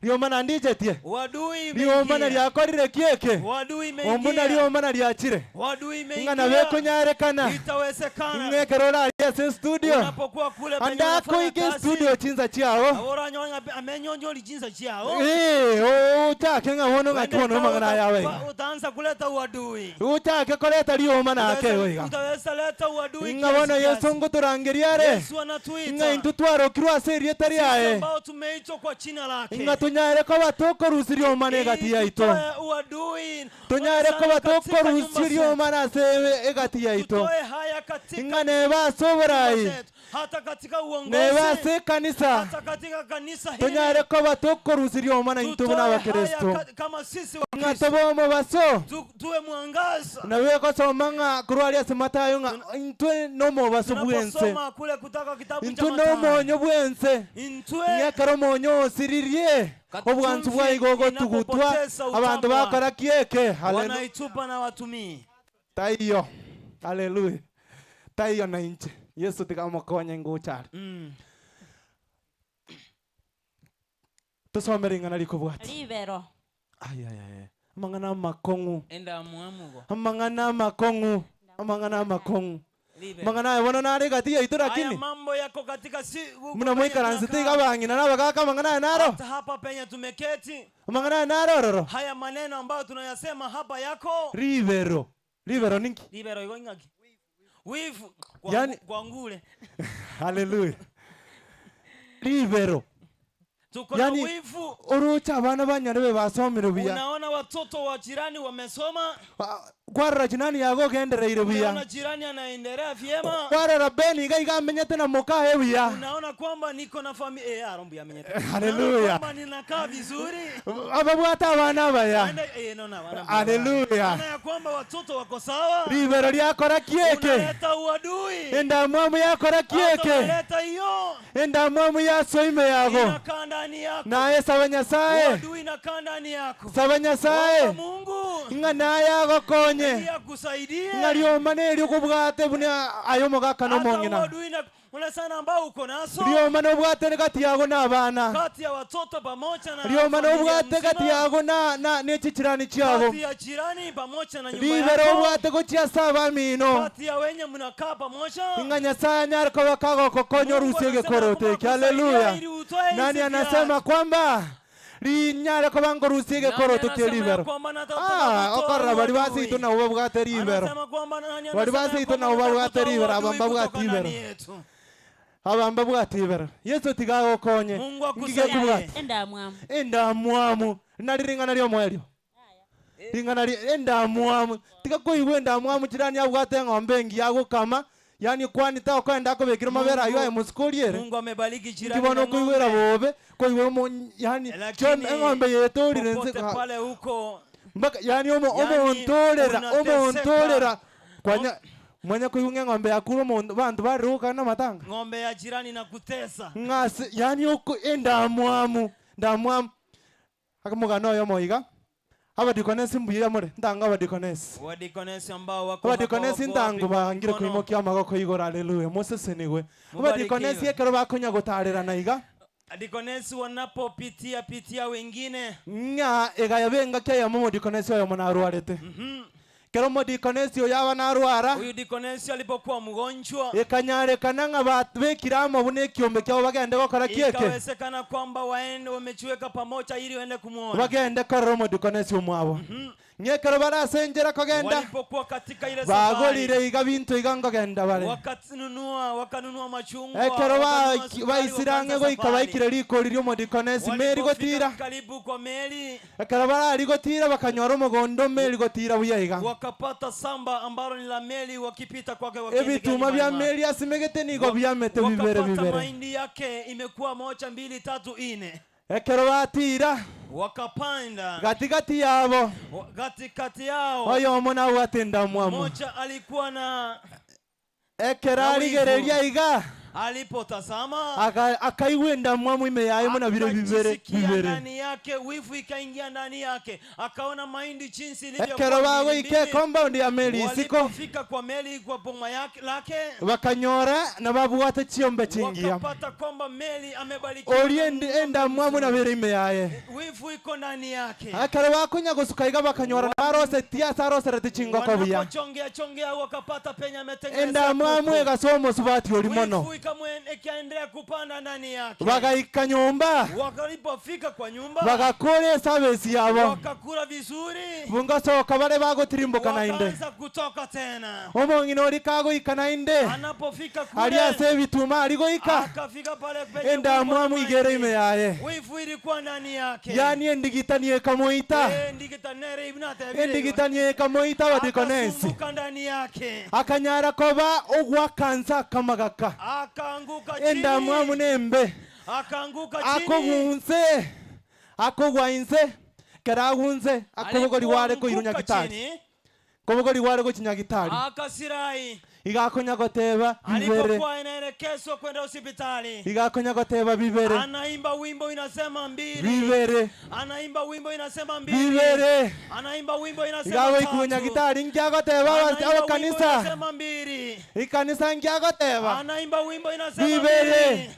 rioma nandichetie uadui rioma imeingia nariakorire kieke uadui ombuna imeingia rioma nariachire uadui ng'a nabo imeingia ekonyarekana itawezekana ng'a ekero orarie ase estudio, Unapokuwa kule penye ande unafanya akoike kazi, estudio chinsa chiao, Ora nyonya amenyonyori jinsa chiao. ee, ochake ng'a bono ng'aki Wende bono ikawa amang'ana aya abe uta- iga. utaanza kuleta uadui. Ochake koreta rioma nake igo Utaweza, iga. utaweza leta uadui Ng'a bono kiasi Yeso kiasi. ngotorangeria are, Yesu ng'a anatuita intwe twarokirwe ase erieta sisi riaye, ambao tumeitwa kwa jina lake ng'a tonyare koba tokorusia rioma ili negati yaito. tutoe uadui Tonyare sana koba katika nyumba tokorusia zetu. rioma ase egati yaito. Tutoe haya katika Ng'a neba ase nyumba oborai, zetu, hata katika neba uongozi, ase ekanisa, hata katika kanisa hili tonyare koba tokorusia rioma naintwe tutoe buna haya abakristo. kama sisi Ng'a Wakristo tobe omobaso, tuwe mwangaza. nabo egosoma ng'a korwa aria ase Mathayo ng'a intwe nomobaso bwense. Tunaposoma kule kutoka kitabu cha Intwe Mathayo, nomonyo bwense. intwe Ng'a ekero omonyo osiririe, obwansu Chumvi bwa igo ogotugutwa, inapopoteza utamu abanto wake. bakora ki eke? Haleluya. wanaitupa na watumii. Taiyo. Haleluya. Taiyo na inche. Yeso tiga amokonye ngocha are. Tosome ring'ana rikobwatia. Ribero. Ai, ai, ai. Amang'ana amakong'u. Endamwamu igo. Amang'ana amakong'u. Amang'ana amakong'u. Ribero. Amang'ana aya bono nare egati yaito Haya lakini mambo yako katika si, huku muna penye moikaransete iga tunakaa. abang'ina na abagaka amang'ana aya naro. Hata hapa penye tumeketi, Amang'ana aya naro ororo. haya maneno ambayo tunayasema hapa yako Ribero. Ribero ninki? Ribero igo ing'aki? Wivu kwa, Yani- kwa ngule. Haleluya. Ribero. Tuko na Yani wivu. oroche abana ba nyarebe basomire buya. Unaona watoto wa jirani wamesoma, Ah, Kwarora jirani yago ogendereire buya. unaona jirani anaendelea vyema, Kwarora Ben iga iga amenyete na mokaye buya. unaona kwamba niko na familia eh, arombu yamenyete. Haleluya. Unaona kwamba ninakaa vizuri. Ababwate abana abaya. Enda- eh, naona wana- Haleluya. Unaona ya kwamba watoto wako sawa. Ribero riakora kieke. Unaleta uadui. Endamwamu yakora Hata kieke. unaleta hiyo Endamwamu yasoime yago. inakaa ndani yako. Naye saba Nyasaye. Uadui inakaa ndani yako. Saba Nyasaye. Omba Mungu Ng'a naye agokonye. ili akusaidie. Ng'a rioma nerio okobwate buna aye omogaka na Hata omong'ina. uadui na una sana ambao uko naso Rioma nobwate gati yago na abana. kati ya watoto pamoja na Rioma familia nobwate gati mzima, yago na na nechichirani chiago. kati ya jirani pamoja na nyumba Ribero yako, obwate gochia ase abamino. kati ya wenye mnakaa pamoja. Ng'a Nyasaye anyare koba kagokokonya Mungu orusie anasema egekoroto kwamba eke. akusaidia Haleluya. ili utoe hizi Nani anasema viatu. kwamba rinyare koba ngorusie Nani egekoroto kie anasema ya ribero? kwamba nataka Ah, kutoa okorora bari uadui? baseito nabo babwate ribero. Anasema kwamba nani Bari anasema ya baseito kwamba nabo nataka babwate kutoa ribero, uadui aba mbabwate kutoka ndani ribero. yetu. Aba mbabwate ribero. Yeso tiga agokonye. Mungu Ngige akusaidie. kubwate. Endamwamu. Endamwamu. Nari ring'ana riomoerio. Ring'ana ri endamwamu. Tiga koigwa endamwamu chirani abwate eng'ombe engiya agokama, yaani kwani takoenda akobekire mabere aywo aye mosiko oriere. Mungu amebariki jirani Inki bono na okoigwera ng'ombe. bobe, koigwa omo yaani Lakini chon eng'ombe yetorire nse popote pale huko mpaka yaani omo Yani, omontorera unateseka. omontorera kwanya mwanya koigwa ng'a eng'ombe yakure omonto banto barire na amatanga ng'ombe ya jirani na kutesa ng'ase yaani oko endamwamu ndamwamu akamogano oyomo iga abadikonesi mbuya more ntango abadikonesi wadikonesi ambao wako hapa abadikonesi wako ntango wapi? bangire Mkono. koimokia amagoko igoro haleluya mosesenigwe Mubarikiwe. abadikonesi ekero bakonya gotarerana iga Dikonesi wanapopitia pitia wengine ng'a egaya bengaki eyemo omodikonesi oyomo narwarete Ekero omodikonesi oyo aba narwara, Huyu dikonesi alipokuwa mgonjwa, ekanyarekana ng'a babekire amo buna ekiombe kiabo bagende gokora ki eke? ikawezekana kwamba waende wamejiweka pamoja ili waende kumwona. Bagende korora omodikonesi omwabo. Ng'a ekero bare ase enchera kogenda, Walipokuwa katika ile safari, bagorire iga binto iga nkogenda bare. wakanunua wakanunua machungwa, Ekero wakanunua ba- sukari, baisire ang'e wakaanza goika safari. baikire rikori ri'omodikonesi, meri Walipofika gotira. karibu kwa meli Ekero bararigotira bakanyora omogondo omeri gotira buya iga. wakapata samba ambalo ni la meli wakipita kwake wakielekea Ebituma nyumbani bia mwake. meri asimegete nigo biamete bibere Wakapata bibere. mahindi yake imekuwa moja mbili tatu ine Ekero batira wakapanda gatigati yabo Wa- katikati yao oyomo nabwate endamwamu. moja alikuwa na Ekero na wivu. arigereria iga. Alipotazama Aka- akaigwa endamwamu ime yaye buna bire bibere akajisikia bibere. ndani yake, wivu ikaingia ndani yake, akaona mahindi jinsi Ekero ilivyokuwa bagoika mbili mbili. ecompound ya meli isiko, Walipofika kwa meli kwa boma yake lake, bakanyora nababwate chiombe chingiya. wakapata kwamba meli amebarikiwa Oria na endi- endamwamu nabere ime yaye. wivu iko ndani yake. Ekero bakonya gosuka iga bakanyora nabaroseti ase arosereti chingoko buya. Wanapochongea chongea wakapata penye ametengeneza Endamwamu kuku. egasoa omosubati ori mono. Wivu ikaendelea kupanda ndani yake. Bagaika nyomba, Walipofika kwa nyumba bagakora esabesi yabo. wakakula vizuri, Bungasoka bare bagotirimboka nainde. wakaanza kutoka tena. Omong'ina ori kagoika nainde, Anapofika ari ase kule ebituma ari goika, akafika pale penye endamwamu kulikuwa na igere mahindi. ime yaye. Wivu ilikuwa ndani yake. Yani endigitani ekamoita, Eh, ndigitanere ibinate bile. endigitani ekamoita abadikonensi. Akasumbuka ndani yake Akanyara koba ogwakansa akamagaka. akaanguka chini, Endamwamu nembe. akaanguka chini, Akogunse, akogwa inse, kera agunse, akobogori gware koirwa Alipoanguka nyagitari. chini, Kobogori gware gochi nyagitari. akasirai. Igakonya goteba bibere. Alipokuwa inaelekezwa kwenda hospitali, Igakonya goteba bibere. anaimba wimbo inasema mbili, Bibere. anaimba wimbo inasema mbili, Bibere. anaimba wimbo inasema Igagoikwa tatu, nyagitari nkiagoteba anaimba wimbo abakanisa. inasema mbili, Ikanisa nkiagoteba. anaimba wimbo inasema Bibere. mbili.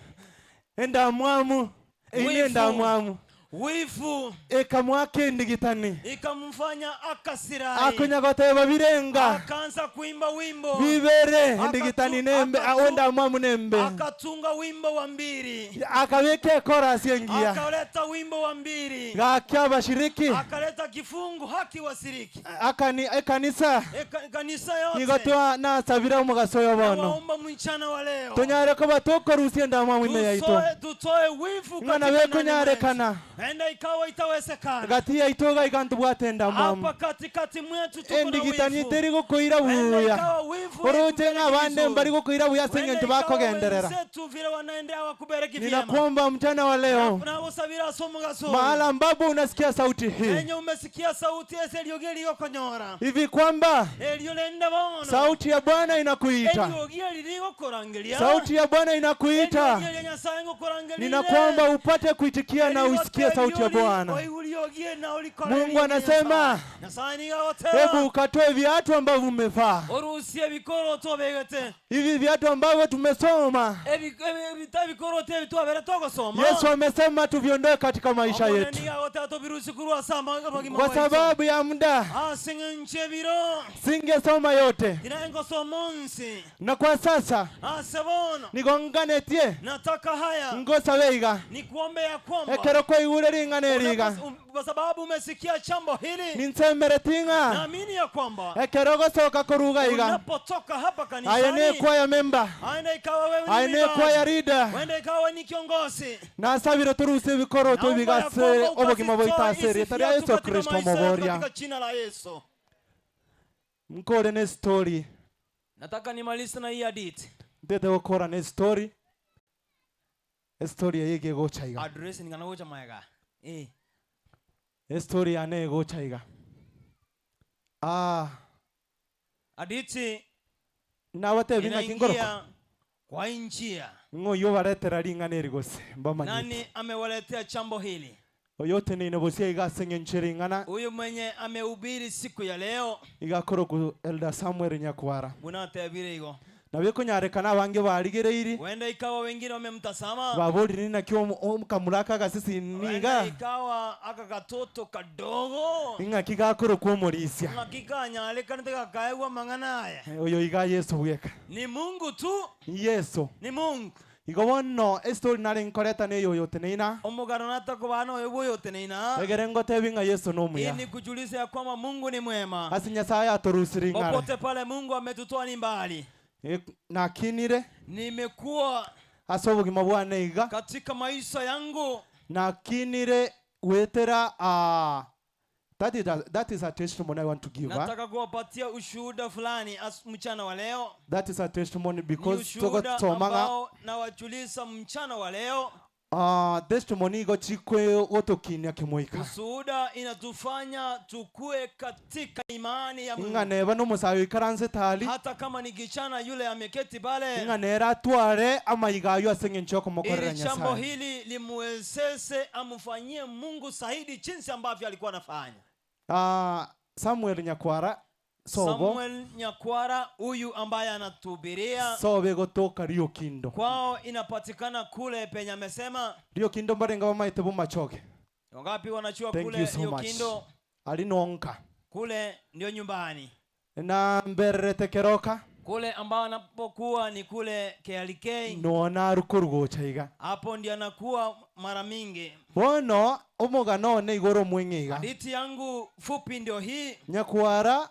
Endamwamu. Eine Wivu. endamwamu. Wivu Ekamwaka endigitani. ikamfanya akasirai, Akonya goteba birenga. akaanza kuimba wimbo, Bibere. Akatu- Endigitani nembe. akatu- Endamwamu nembe. akatunga wimbo wa mbili, Akabeka ekorasi engiya. akaleta wimbo wa mbili, Gaki abashiriki. akaleta kifungu haki wasiriki Akani ekanisa. Kanisa yote Nigo twa nasabira omugaso oyo bono. nawaomba mchana wa leo Tonyare koba tokorusia endamwamu ime yaito. tutoe wivu Ng'ana katika ndani bekonyarekana. mwetu. Enda ikawa itawezekana Gati yaito gaiga ntobwate endamwamu. hapa katikati mwetu tuko na Endigitani wivu. teri gokoira Enda buya. ikawa wivu Oroche haikubereki ng'a abande vizuri. mbari gokoira buya ase Wenda eng'encho ikawa bakogenderera. wenzetu vile wanaendea wakubereki vyema. Ninakuomba mchana wa leo, Nawosabira somo gasoro. mahala ambapo unasikia sauti hii Enye umesikia sauti ese eriogi erigokonyora hivi kwamba erio rende bono sauti ya Bwana inakuita, eriogi eri rigokorangeria sauti ya Bwana inakuita. Eriogi eria Nyasaye ngokorangeria Ninakuomba upate kuitikia na usikie sauti ya Bwana. Mungu anasema, Hebu ukatoe viatu ambavyo umevaa, orusie bikoroto obegete hivi viatu ambavyo tumesoma. Ebikoroto ebi twabere togosoma Yesu amesema tuviondoe katika maisha yetu niga tobirusi kurwa ase amagima kwa sababu ya muda. ase ng'encho ebiro Singesoma yote, tinangosoma onsi na kwa sasa ase bono nigonganetie nataka haya ngosabeiga nikuombe ya kwamba ekero kwaigure ring'ana eriga kwa sababu umesikia chambo hili ninsemere ting'a naamini ya kwamba ekero gosoka koruga iga unapotoka hapa aye kanisani nekwaya memba aenda ikawa wewe aye ni nekwaya mwimbaji rida wenda ikawa ni kiongozi nasabire toruse ebikoroto Naomba ya bigase kwamba obogima ukazitoe boitasere hizi etari ya viatu Yesu katika Kristo maisha yetu omoboria katika jina la Yesu. nkore ne story Nataka nimalize na hii hadithi. ntete gokora ne story estory eye egegocha iga Address ninganagocha maega. Eh. estory yane egocha iga ah Hadithi nabatebi ng'aki ngoroko inaingia kwa njia. ng'oyo baretera ring'ana eri gose mbamanyete Nani amewaletea chambo hili? oyo oteneine bosia iga ase eng'encho ring'ana Huyu mwenye amehubiri siku ya leo igakoroku Elder Samuel Nyakwara munatebire igo. nabio ekonyarekana abange barigereiri Huenda ikawa wengine wamemtazama, baborire naki omokamura agasisi huenda niga ikawa aka katoto kadogo ing'aki gakorokwa omorisia ng'akikanyalekanete gakaegwa mang'ana aya. oyo iga Yesu bweka Ni Mungu tu, Yesu ni Mungu. igo bono estory nare nkoreta neyo oyo oteneina Omogano natakobana oyo bwoyoteneina egere ngotebi ng'a Yesu hii nomuya ni kujulisha ya kwamba Mungu ni mwema. ase Nyasaye atorusire ing'are Popote pale Mungu ametutoa ni mbali. Nakinire Nimekuwa ase obogima bwane iga katika maisha yangu nakinire wetera that is a testimony I want to give. Nataka kuwapatia ushuhuda fulani mchana wa leo. That is a testimony Ni because ushuhuda togosomanga ambao nawajulisha mchana wa leo. Ah, testimony igo chikwe gotokinia kemoika. Ushuhuda inatufanya tukue katika imani ya Ing'a Mungu. neba nomosae oikaransete aria, Hata kama ni kichana yule ameketi pale, ing'a nere atware amaiga ayio ase eng'encho yokomokorera ili jambo Nyasae. hili limuwezeshe amfanyie Mungu zaidi jinsi ambavyo alikuwa anafanya. Ah, Samuel Nyakwara sobo Samuel Nyakwara huyu ambaye anatuhubiria sobe gotoka Riokindo. kwao inapatikana kule penye amesema. Riokindo mbarenga bamaete bomachoge. Wangapi wanajua Thank kule you so much. Riokindo? Ari nonka. Kule ndio nyumbani Na mbererete keroka kule ambao anapokuwa ni kule KLK, nona arukorugocha iga. hapo ndio anakuwa mara mingi. Bono omogano one igoro omweng'e iga. Hadithi yangu fupi ndio hii. Nyakwara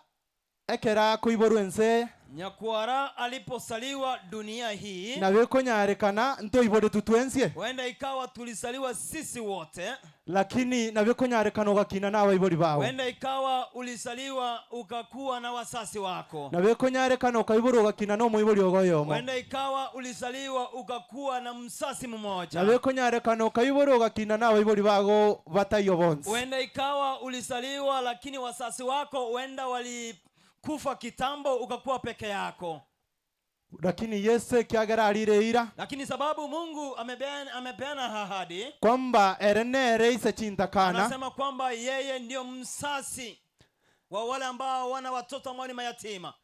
ekera koiborwa ense Nyakwara aliposaliwa dunia hii, nabo ekonyarekana ntoiboretwe twensie huenda ikawa tulisaliwa sisi wote, lakini nabo ekonyarekana ogakina na abaibori bawe huenda ikawa ulisaliwa ukakuwa na wasasi wako, nabo ekonyarekana okaiborwa ogakina na omoibori ogo oyomo huenda ikawa ulisaliwa ukakuwa na msasi mmoja, nabo ekonyarekana okaiborwa ogakina na abaibori bago bataiyo bonsi huenda ikawa ulisaliwa lakini wasasi wako huenda walikufa kitambo ukakuwa peke yako. Lakini Yesu ekiagera arire eira Lakini sababu Mungu amepeana, amepeana ahadi, kwamba ere nere ise chintakana anasema kwamba yeye ndiyo msasi wa wale ambao wana watoto ambao ni mayatima,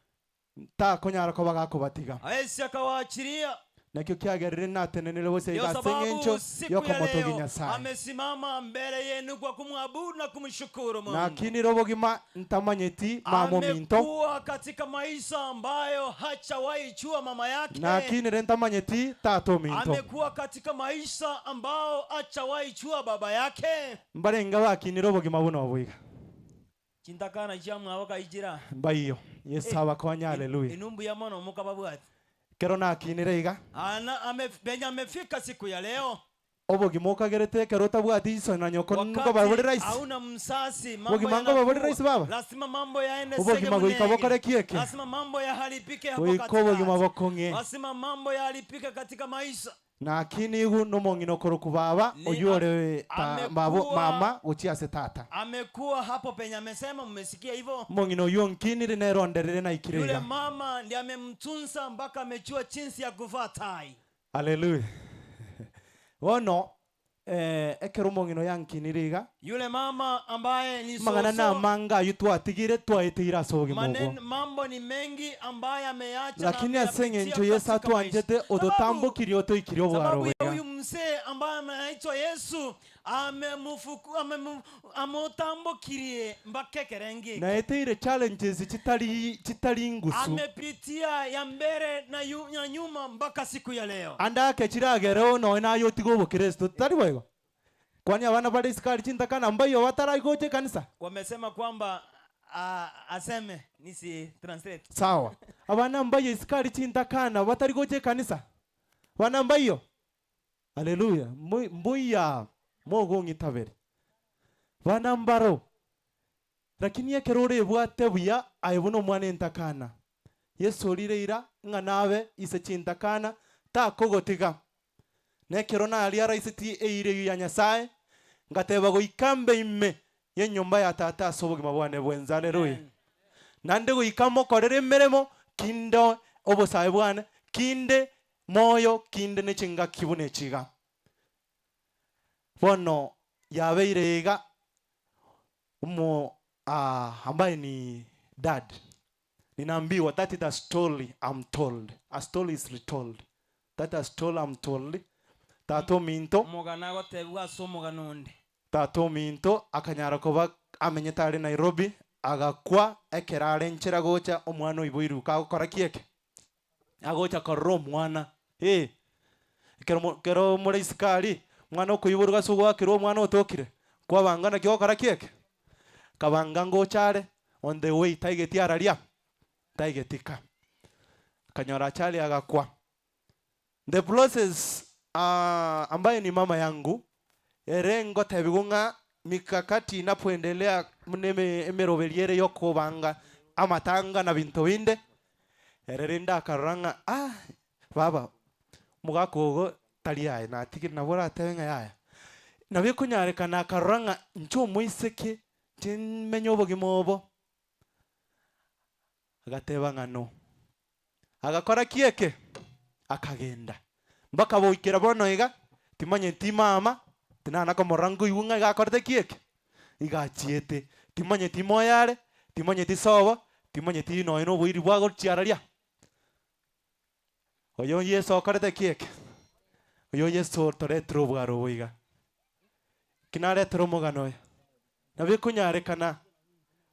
takonyara koba gakobatiga hawezi akawaachilia. Nakio kiagerire natenenere bose Ndio iga ase sababu eng'encho siku ya yokomotogi leo Nyasaye amesimama mbele yenu kwa kumwabudu na kumshukuru Mungu. nakinire obogima ntamanyeti mama ominto Amekuwa katika maisha ambayo hachawahi jua mama yake. nakinire ntamanyeti tata ominto Amekuwa katika maisha ambao hachawahi jua baba yake. mbarenga bakinire obogima buno oboiga Chintakana chamwabo kaijira mbaiyo Yesu abakonye haleluya inumbu ya mono mukababwati kero nakinire iga ana ame, benye amefika siku ya leo obogima okagerete ekero otabwati iso na nyoko nko babore wakati rahisi hauna msasi mambo Bogima ngo yanakuwa. babore rahisi baba. lazima mambo yaende Obogima goika sege bokore munenge. kieke. lazima mambo yaharibike hapo goika obogima katikati bokong'e lazima mambo yaharibike katika maisha nakini igu nomong'ina okoroku baba Ni oywo ore ta- amekuwa- babo mama gochia ase tata amekuwa hapo penye amesema mmesikia hivyo omong'ina oywo nkinire neronderere naikire yule iga mama ndiye amemtunza mpaka amejua jinsi ya kuvaa tai haleluya bono eh, ekero omong'ina oyo ankinire iga yule mama ambaye ni amang'ana soso namanga aywo twatigire twaeteire ase obogima Manen, obwo mambo ni mengi ambaye ameacha na lakini ase ameyapitia eng'encho Yesu katika maisha. atwanchete Sababu- ototambũkirie otoikirie obwaro sababu ya buya huyu mzee ambaye anaitwa Yesu amemufuku amemu- amutambukirie mpaka ekerengi naeteire challenges chitari chitari ngusu amepitia ya mbele na, yu, na nyuma mpaka siku ya leo andake chiragere noe naye otiga obokristo tari boigo kwani abana bare isikari chintakana mbaiyo bataraigocha ekanisa wamesema kwamba a, aseme nisi translate sawa abana mbaiyo isikari chintakana batarigocha ekanisa bana mbaiyo haleluya mbuya mogong'itabere bana mbaro lakini ekero orebwate buya aye buna omwana entakana Yesu orire ira ng'a nabe ise chintakana takogotiga nekero naria raiseti eire eyo ya Nyasaye ngateba goika mbe ime y'enyomba ya tata ase obogima bwane bwense haleluya nande goika mokorere emeremo kinde obosae bwane kinde moyo kinde ne chingaki buna echiga bono yabeire iga omo ambaye ni dad ninaambiwa that is a story I'm told a story is retold that a story I'm told tata ominto omogano agotebwa ase omogano onde tata ominto akanyara koba amenyete are Nairobi agakwa ekero are nchera gocha omwana oiboirwe agokora ki eke agocha korora omwana eh ekero mo ekero more isiko aria omwana okoiborwa ase ogoakerwa omwana otokire kwabanga naki ogokora ki eke kabanga ngocha are on the way taigeti araria taigeti ka akanyora achali agakwa the process ambaye ni mama yangu ere ngotebiwa ng'a mikakati inapoendelea muna eme emeroberi ere yokobanga amatanga na binto binde, ere rende akarora ng'a ah baba, omogaka ogo. Tari aye, natigire nabo oratebe ng'a yaya. Nabo ekonyarekana akarora ng'a inche omoiseke, inche nimenye obogima obo. Agateba ng'a no. Agakora ki eke? Akagenda. Mpaka goikera bono iga, timanyeti mama, tinana komorora nkoigwa ng'a iga akorete ki eke? Iga achiete. Timanyeti moyo are, timanyeti sobo, timanyeti nonya na oboiri bwa gochia araria. Oyo Yeso okorete ki eke? Oyo Yeso otoretire obwaro obo iga. Ki naretire omogano oyo? Nabo ekonyarekana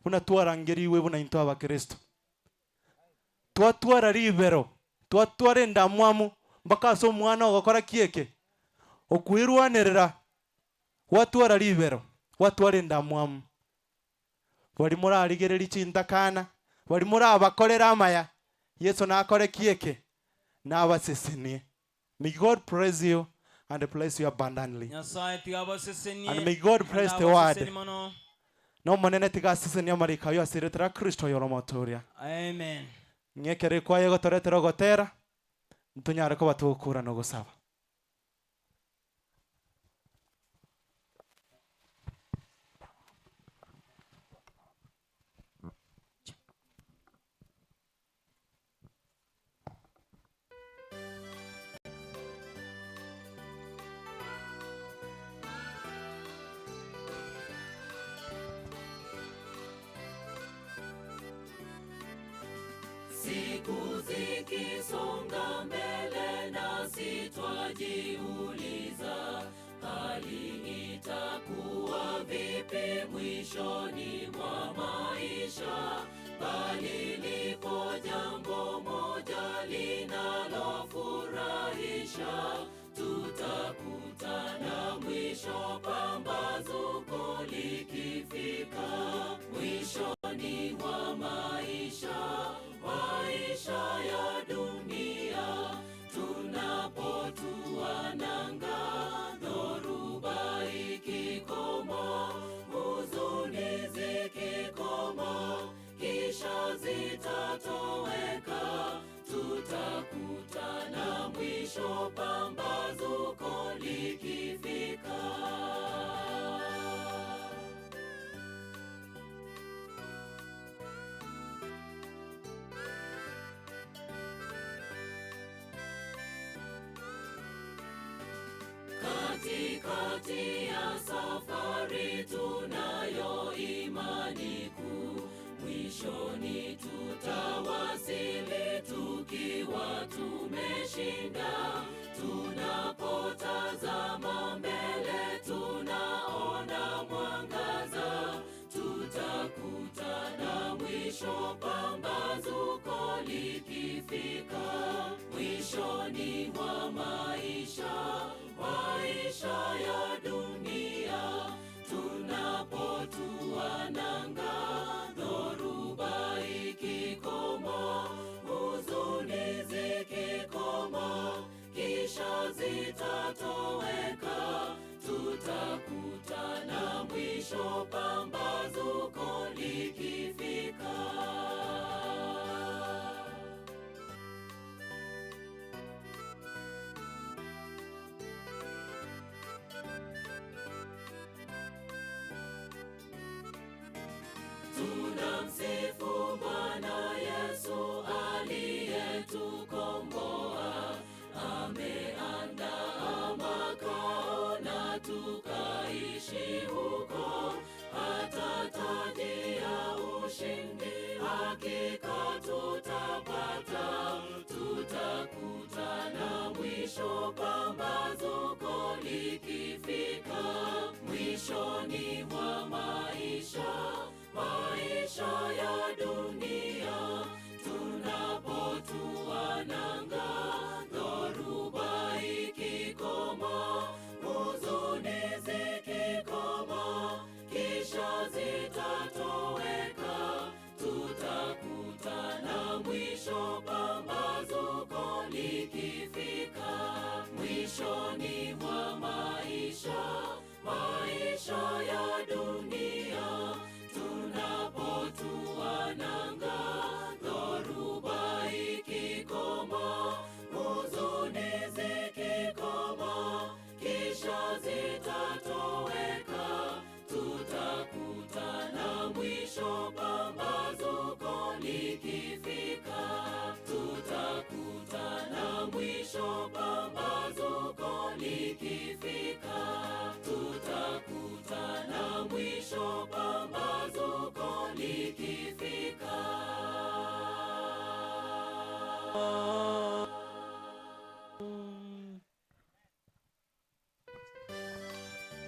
buna twarangerigwe buna intwe abakristo. Twatwara ribero, twatwara endamwamu mpaka ase omwana ogokora ki eke? Okwerwanerera, gwatwara ribero, gwatwara endamwamu. Baria morarigererie chintakana, baria morabakorere amaya, Yeso nakore ki eke? Nabasesenie. May God bless you and bless you abundantly. Nyasae tiga abasesenie And may God naende bless the word. abasesenie mono. Na Omonene tiga asesenie amariko ayio ase erieta ria Kristo oyore Omotoria. Amen. Ng'a ekero ekwaya egotoretera ogotera, ntonyare koba togokura na ogosaba. Siku zikisonga mbele nasi twajiuliza, hali itakuwa vipi mwishoni mwa maisha? Bali lipo jambo moja linalofurahisha, tutakutana mwisho pambazuko likifika, mwishoni mwa maisha, maisha ya dunia, tunapotua nanga, dhoruba ikikoma, huzuni zikikoma, kisha zitatoweka, tutakutana mwisho pambazuko likifika. Katikati ya safari tunayo imani kuu, mwishoni tutawasili tukiwa tumeshinda. Tunapotazama mbele tunaona mwangaza, tutakutana mwisho pambazuko likifika, mwishoni mwa maisha, maisha ya dunia, tunapotua nanga, dhoruba ikikoma, huzuni zikikoma, kisha zitatoweka, tutakutana mwisho pambazuko likifika. Tunamsifu Bwana Yesu aliyetukomboa, ameandaa makao na tukaishi huko, hata taji ya ushindi hakika tutapata, tutakutana mwisho pambazuko likifika, mwishoni mwa maisha, maisha ya dunia, tunapotua nanga, dhoruba ikikoma, huzuni zikikoma,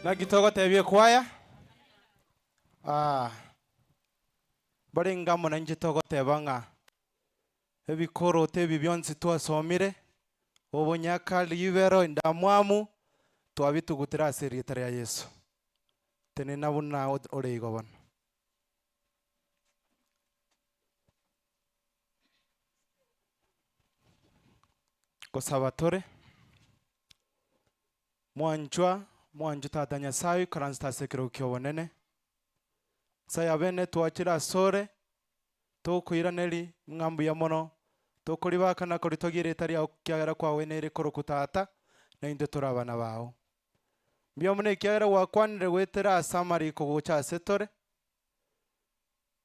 Naki togotebia ekwaya? Ah, barenge amo nainche togoteba ng'a ebikoroto ebi bionsi twasomire, obonyaka, ribero, endamwamu, twabitugutire ase erieta ria Yeso. Tenena buna ore igo bono. Gosaba tore, Mwanchwa, mwanchwa Tata Nyasae oikaransete ase ekerogo ki'obonene, Nyasae abene twachire asore, tokoiraneria ng'a mbuya mono, tokoribaka na koritogia erieta riao ekiagera kwagweneire korokwa Tata, na intwe tore abana bao. Mbuya mono ekiagera gwakwanire goetera ase amariko gocha ase tore,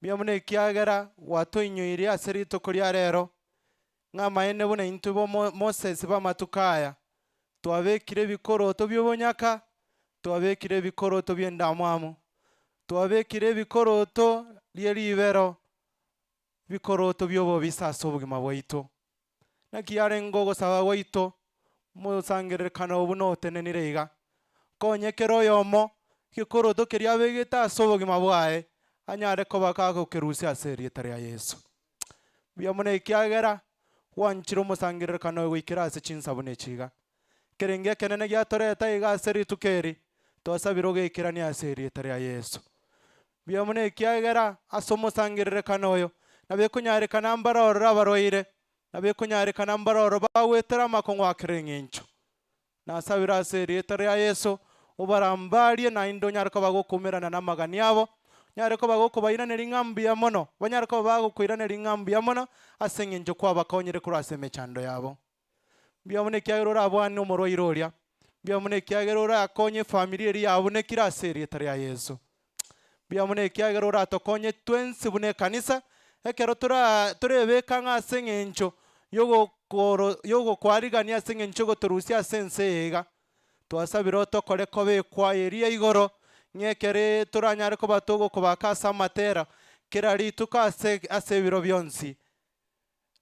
Mbuya mono ekiagera gwatoinyoirie ase rituko ria rero, ng'a amaene buna intwe bo Moses b'amatuko aya, twabekire ebikoroto bi'obonyaka, twabekire ebikoroto bi'endamwamu, twabekire ebikoroto rie ribero, ebikoroto bi'obobisa ase obogima bwaito. Naki yarenge ogosaba gwaito, omosangererekano buna otenenire iga, konya kera oyomo gekoroto keria abegete ase obogima bwaye, anyare koba kagokerusia ase erieta ria Yeso. Mbuya mono ekiagera gwanchire omosangererekano oyo goikera ase chinsa buna echi iga. Ekerengo ekenene giatoreta iga ase rituko eri, twasabire ogeikeranie ase erieta ria Yeso. Mbuya mono ekiagera ase omosangererekano oyo nabo ekonyarekana mbare ororo abarwaire, nabo ekonyarekana mbare ororo bagwetera amakong'u a kera eng'encho. Nasabire ase erieta ria Yeso, obarambarie naende onyare koba gokoumerana namagani abo, onyare koba gokobairaneria ng'a mbuya mono, banyare koba bagokoiraneria ng'a mbuya mono ase eng'encho kwabakonyire korwa ase emechando yabo. Mbuya mono ekiagera orabwane omorwaire oria, mbuya mono ekiagera orakonye efamiri eria yabunekire ase erieta ria Yeso. Mbuya mono ekiagera oratokonye twensi buna ekanisa, ekero tora torebeke ang'e ase eng'encho yogokoro yogokwarigania ase eng'encho yogotorusia ase ense eye iga. Twasabire otokore koba ekwaya eria igoro, ng'a ekero toranyare koba togokobaka ase amatera kera rituko ase ase ebiro bionsi.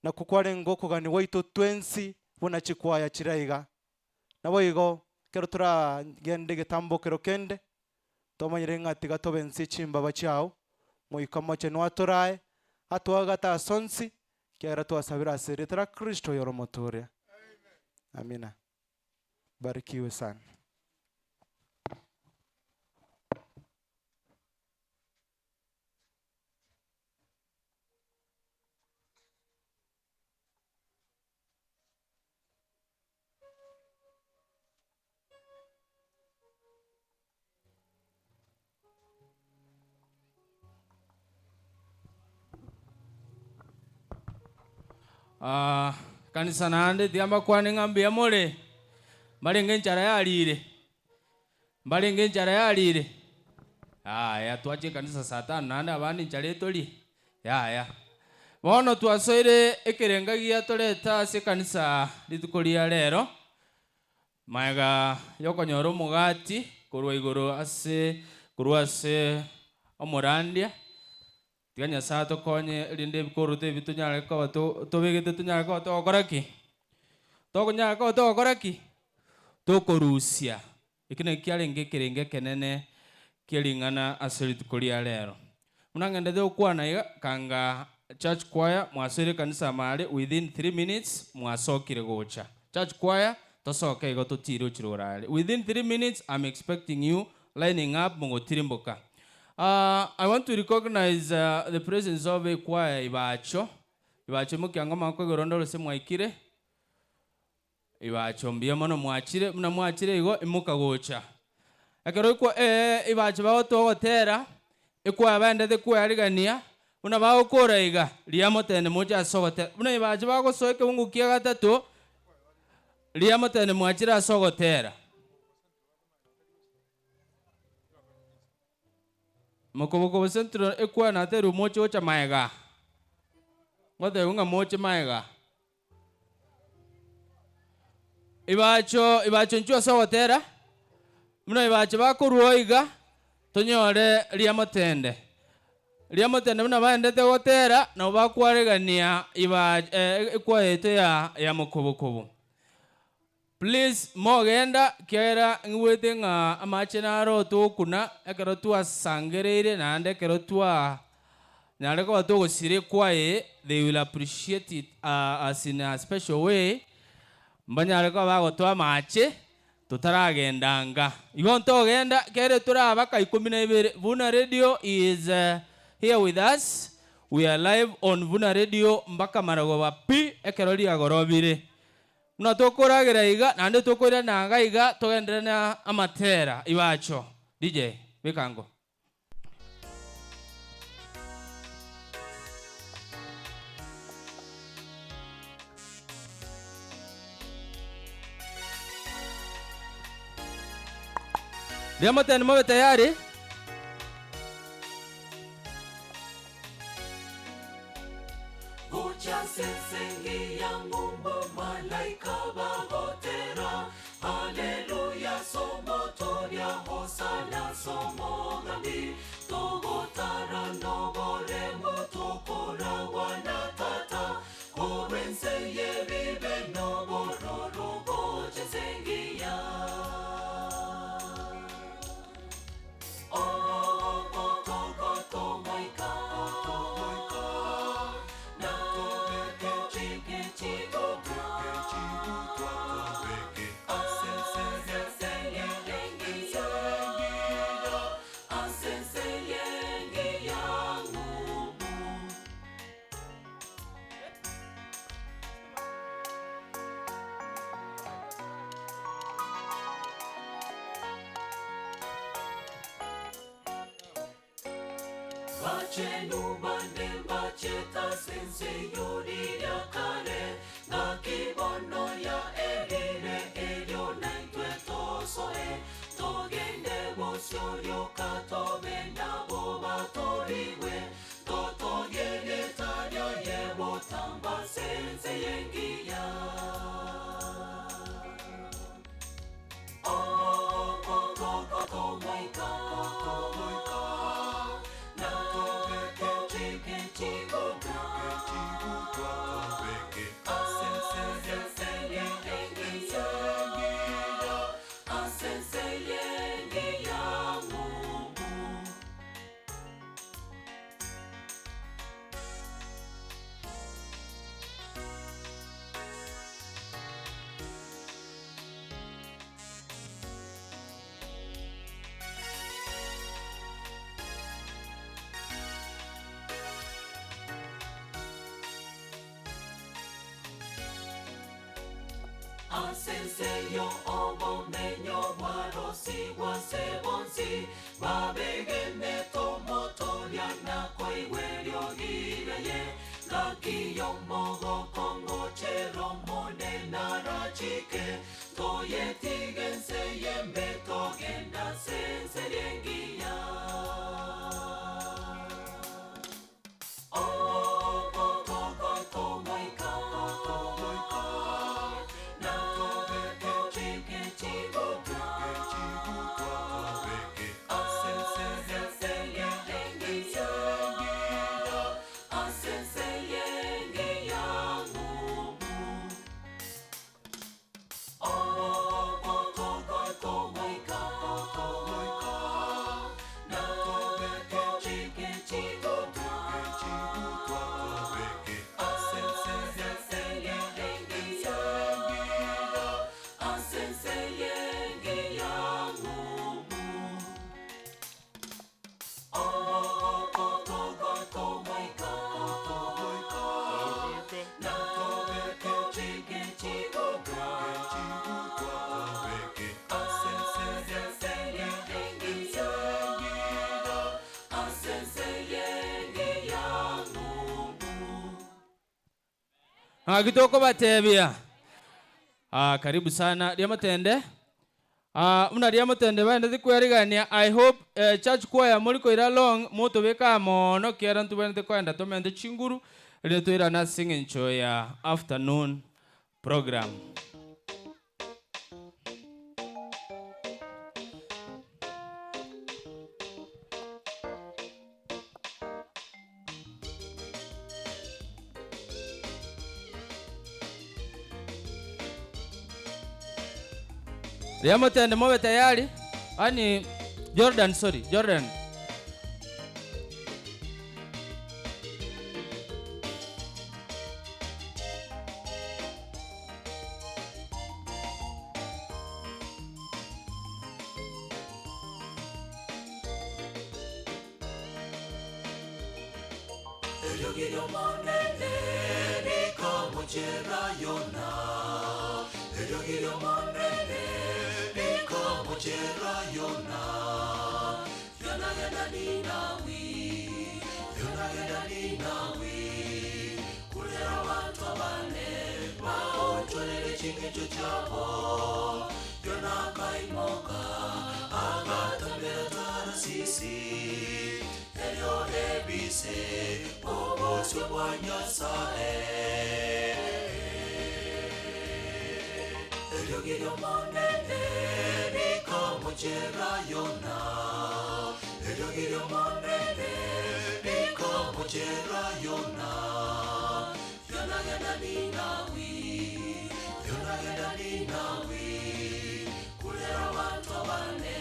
Nakwo kwarenge okogania gwaito twensi buna chikwaya chiria iga. Naboigo ekero toragende egetambokero kende, tomanyire ng'a tiga tobe inse chimbaba chiao, Moika Omochenu atorae, atwagate ase onsi, ekiagera twasabire ase erieta ria Kristo oyore Omotoria. Amina. Barikiwe sana. Ah, kanisa naende tiga mbakwane ng'a mbuya more, mbarenge enchara yarire, mbarenge enchara yarire, yaya twacha ekanisa saa tano naende abande enchara etorie. Yaya. Bono twasoire ekerenga giatoreta ase ekanisa rituko ria rero, magega yokonyora omogati korwa igoro ase korwa ase omorandia. Tiga Nyasae atokonye erinde ebikoroto ebi tonyare koba to tobegete tonyare koba togokora ki? Tokonyara koba togokora ki? Tokorusia. Eki nakio kiarenge ekerengo ekenene kie ring'ana ase rituko ria rero. Buna ng'endete gokwana iga, kanga church choir mwasoire ekanisa amare within 3 minutes mwasokire gocha. Church choir tosoke igo totire ochire orare. Within 3 minutes I'm expecting you lining up mogotirimboka. Ah, I want to recognize the presence of echoir Ibacho. Ibacho imokia amagoko igoro ndore mwaikire. Ibacho mbuya mono mwachire, buna mwachire igo imoka gocha. Ekero ikwa ee ibacho bagotoa ogotera, ekwaya baendete kwearigania, buna bagokora iga, rigia motende moche ase ogotera. Buna ibacho bagosoa ekebungo kia gatato, rigia motende mwachire ase ogotera. Mokobokobo central ekwaya natebiwe moche gocha maega, ngotebiwe ng'a moche maega. Ibacho ibacho inchuo ase ogotera, buna ibacho bakorwa iga, tonyore riamotende. Riamotende buna baendete gotera, nabo bakwaregania iba ekwaya yaito ya ya mokobokobo. Please mogenda kiagera ng'igwete ng'a amache naro togokuna ekero twasangereire naende ekero twa nyare koba togosira ekwaya eye they will appreciate it as in a special way mbanyare koba bagotoa amache totaragenda anga. Igo ntogenda kere torabaka ikomi na ibere Vuna radio is here with us we are live on Vuna radio mpaka marogoba pi ekero riagorobire. Buna tokoragera iga, naende tokoirana iga iga togenderere na amatera ibacho. DJ, beka ango. Riria motende mobe tayari. Gocha ase ense ya ng'umbu malaika bagotera, Haleluya, somotoria, Hosana, somogambi, Togotara noboremu, tokoragwa na Tata, Korwa ense y'ebibe nobororo, gocha ense engiya. Bachenu bande mbachete ase ense y'oriria kare, ngaki bono yaerire, erio naintwe tosoe, togende bosio rioka tobe nabo batorigwe, totogie erieta riaye botambe ase ense y'engiya. Ase ense y'obomenyo bwarosigwe ase bonsi babegenete Omotoria na koigwa eriogi riaye, Ngaki y'omogoko ngochera Omonene arachike, Toyetige ense y'embe togende ase ense eria engiya. Omogoko tomoika, na tochike chigutwa, ase ense y'engiya, ase ense y'engiya ng'umbu. Ng'aki tokobatebia? Ah, karibu sana riamotende. Ah, buna riamotende baendete kwerigania I hope eh, church choir mori koira long motobeke aa mono ekiagera ntobwenerete koenda tomente chinguru erinde toirane ase eng'encho ya afternoon program. Rigia motende mobe tayari. Ani Jordan sorry, Jordan. Eriogi ri'Omonene rikamochera Yona, eriogi ri'Omonene rikamochera Yona. Yona genda Ninawi, Yona genda Ninawi, kurera abanto abane baonchorere chingencho chiabo. Yona akaimoka agatambera Tarasisi, erio ebise obosio bwa Nyasae. Eriogi ri'Omonene rikamochera Yona, eriogi ri'Omonene rikamochera Yona. Yona genda Ninawi, Yona genda Ninawi, kurera abanto abane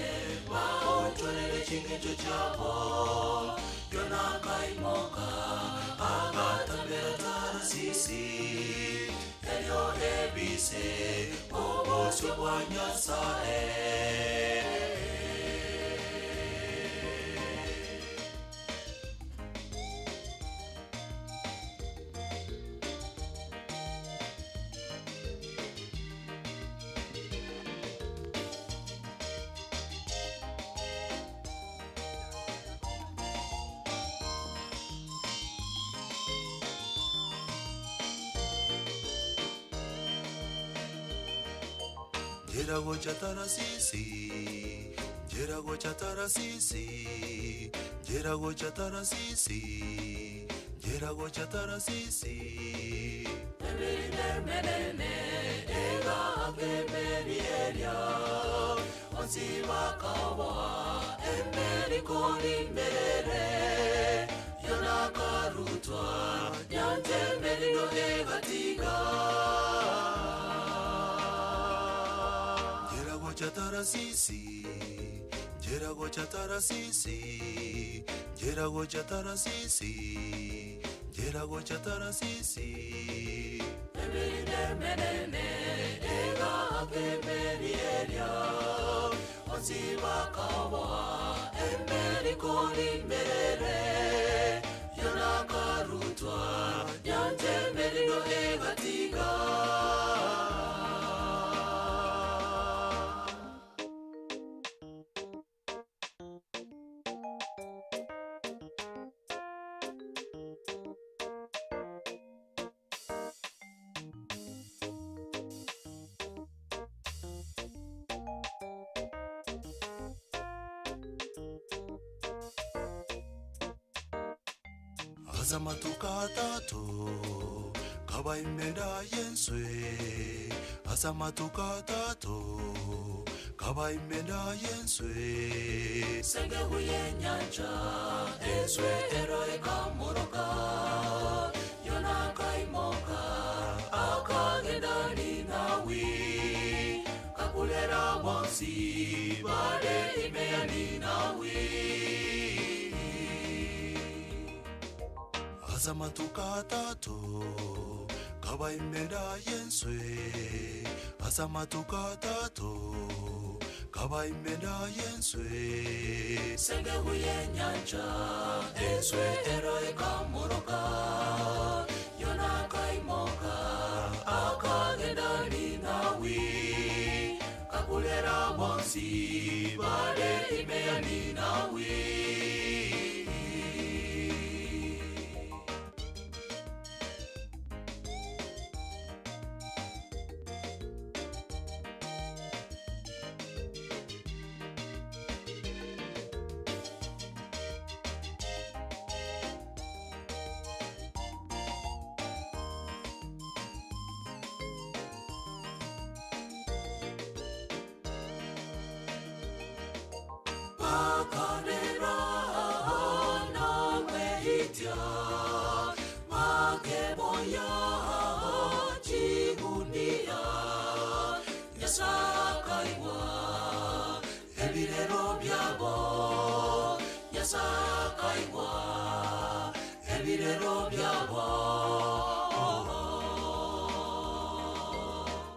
baonchorere chingencho chiabo. Yona akaimoka agatambera Tarasisi, erio ebise obosio bwa Nyasae. Njera gocha Tarasisi, njera gocha Tarasisi, njera gocha Tarasisi, njera gocha Tarasisi. Emerine ega akemeri eria, onsi bakawa, emeri korimerere, Yona karutwa, nyanje merino egatiga. Njera gocha Tarasisi, njera gocha Tarasisi, njera gocha Tarasisi, njera gocha Tarasisi. Emerine ega akemeri eria, onsi bakawa, emeri korimerere, Yona karutwa, nyanje merino egatiga. Azamatuka atatu kaba imenda yenswe, azamatuka atatu kaba imenda yenswe. Sengehu yenyanja enswe ero ekamuroka, Yona kaimoka akagenda Ninawi, kakulera bonsi bare imeya Ninawi. Azamatuka atatu kaba imenda yenswe, azamatuka atatu kaba imenda yenswe. Sengehu yenyanja enswe ero ekamuroka, Yona kaimoka akagenda Ninawi, kakulera bonsi bare imeya Ninawi. Bakanera namweitya, makeboya chigunia, Nyasakaiwa Nyasae akaigwa ebirero biabo.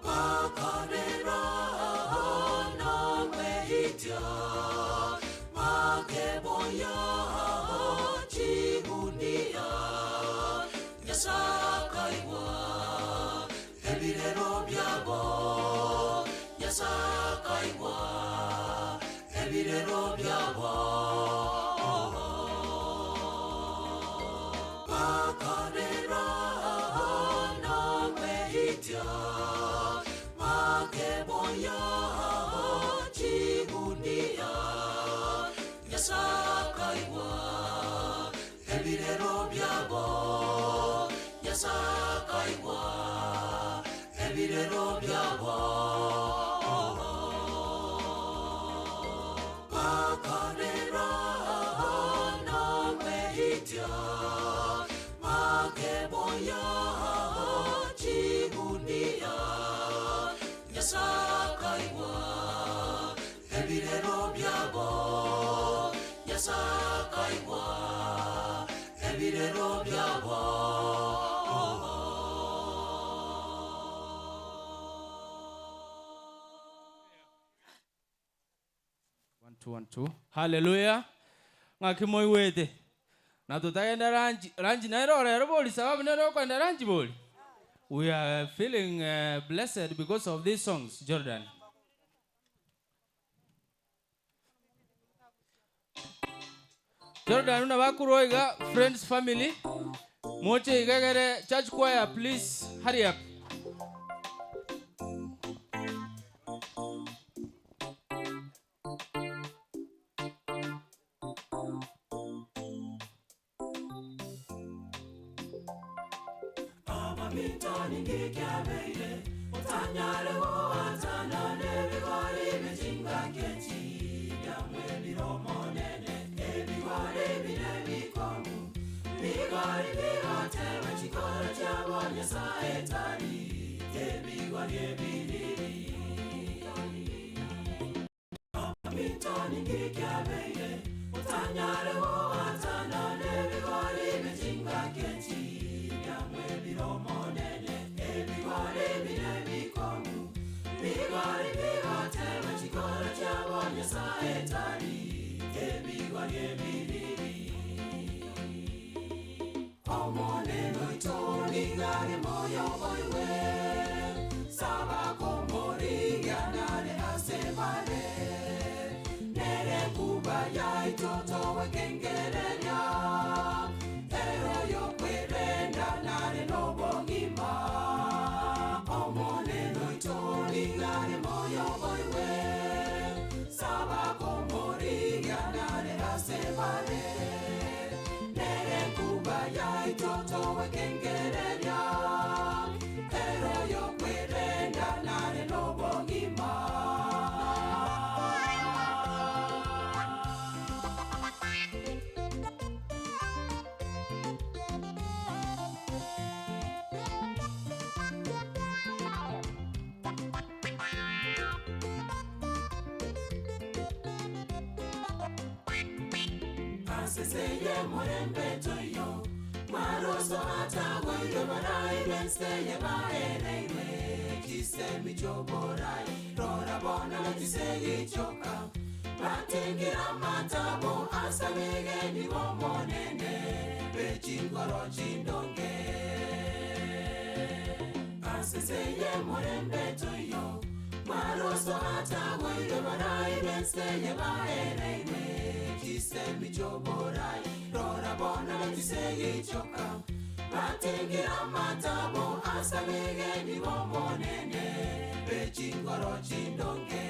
Bakarera nameitia, bakeboyia chigunia. Nyasae akaigwa ebirero biabo. Nyasae akaigwa ebirero biabo. Bakarera nameitia, bakeboyia chigunia. Nyasae akaigwa ebirero biabo. Nyasae akaigwa ebirero biabo. Bakarera nameitia, bakeboyia chigunia. Nyasae akaigwa ebirero biabo. Nyasae akaigwa ebirero biabo. One, two, one, two. Hallelujah. Ng'aki moigwete. Na totagenda ranchi, ranchi nere orero bori sababu nere okoenda ranchi bori. We are feeling blessed because of these songs, Jordan. Jordan una bakurwa iga friends family moche iga egere church choir please hurry up. Abaminto ninki kiabeire otanyare goatana nebigori bechingaki echi biamwebire Omonene ebigori bire bikong'u bigori bigoteba chikoro chiabo Nyasaye tari ebigori ebiriri Abaminto ninki kiabeire otanyare goatana nebigori bechingaki echi biamwebire Omonene ebigori bire bikong'u bigori bigoteba chikoro chiabo Nyasaye tari ebigori ebiriri Omonene oito ning'are moyo oiwe saba komorigia nare ase bare nere kuba yaito towekengereria ero yokwerenda nare nobogima Omonene oito ning'are moyo oiwe saba komorigia nare ase bare nere kuba yaito towekengereria ero yokwerenda nare nobogima. Aseseye murembe toyo maroso atagweire baraibenseye baereirwe chisemi choborai rora bona letisegichoka batingira matabo asabegeni bomonene bechingoro chindonge aseseye murembe toyo maroso atagweire baraibenseye baereirwe chisemi choborai rora bona letisegichoka batingira matabo asabegeni bomonene bechingoro chindonge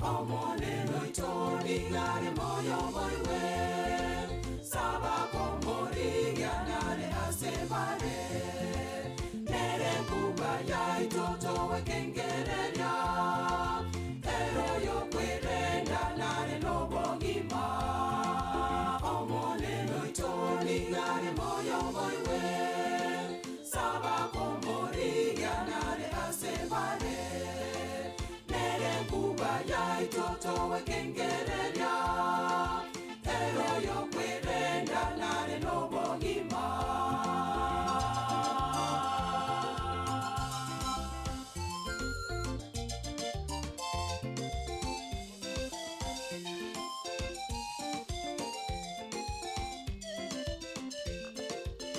Omonene oito ning'are moyo boiwe saba komorigia nare ase bare nere nkuba yaito towekengereria ero yokwerenda nare nobogima Omonene oito ning'are moyo boiwe saba komorigia nare ase bare nere nkuba yaito towekengereria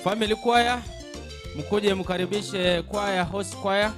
Family choir, mkuje mkaribishe choir, host choir.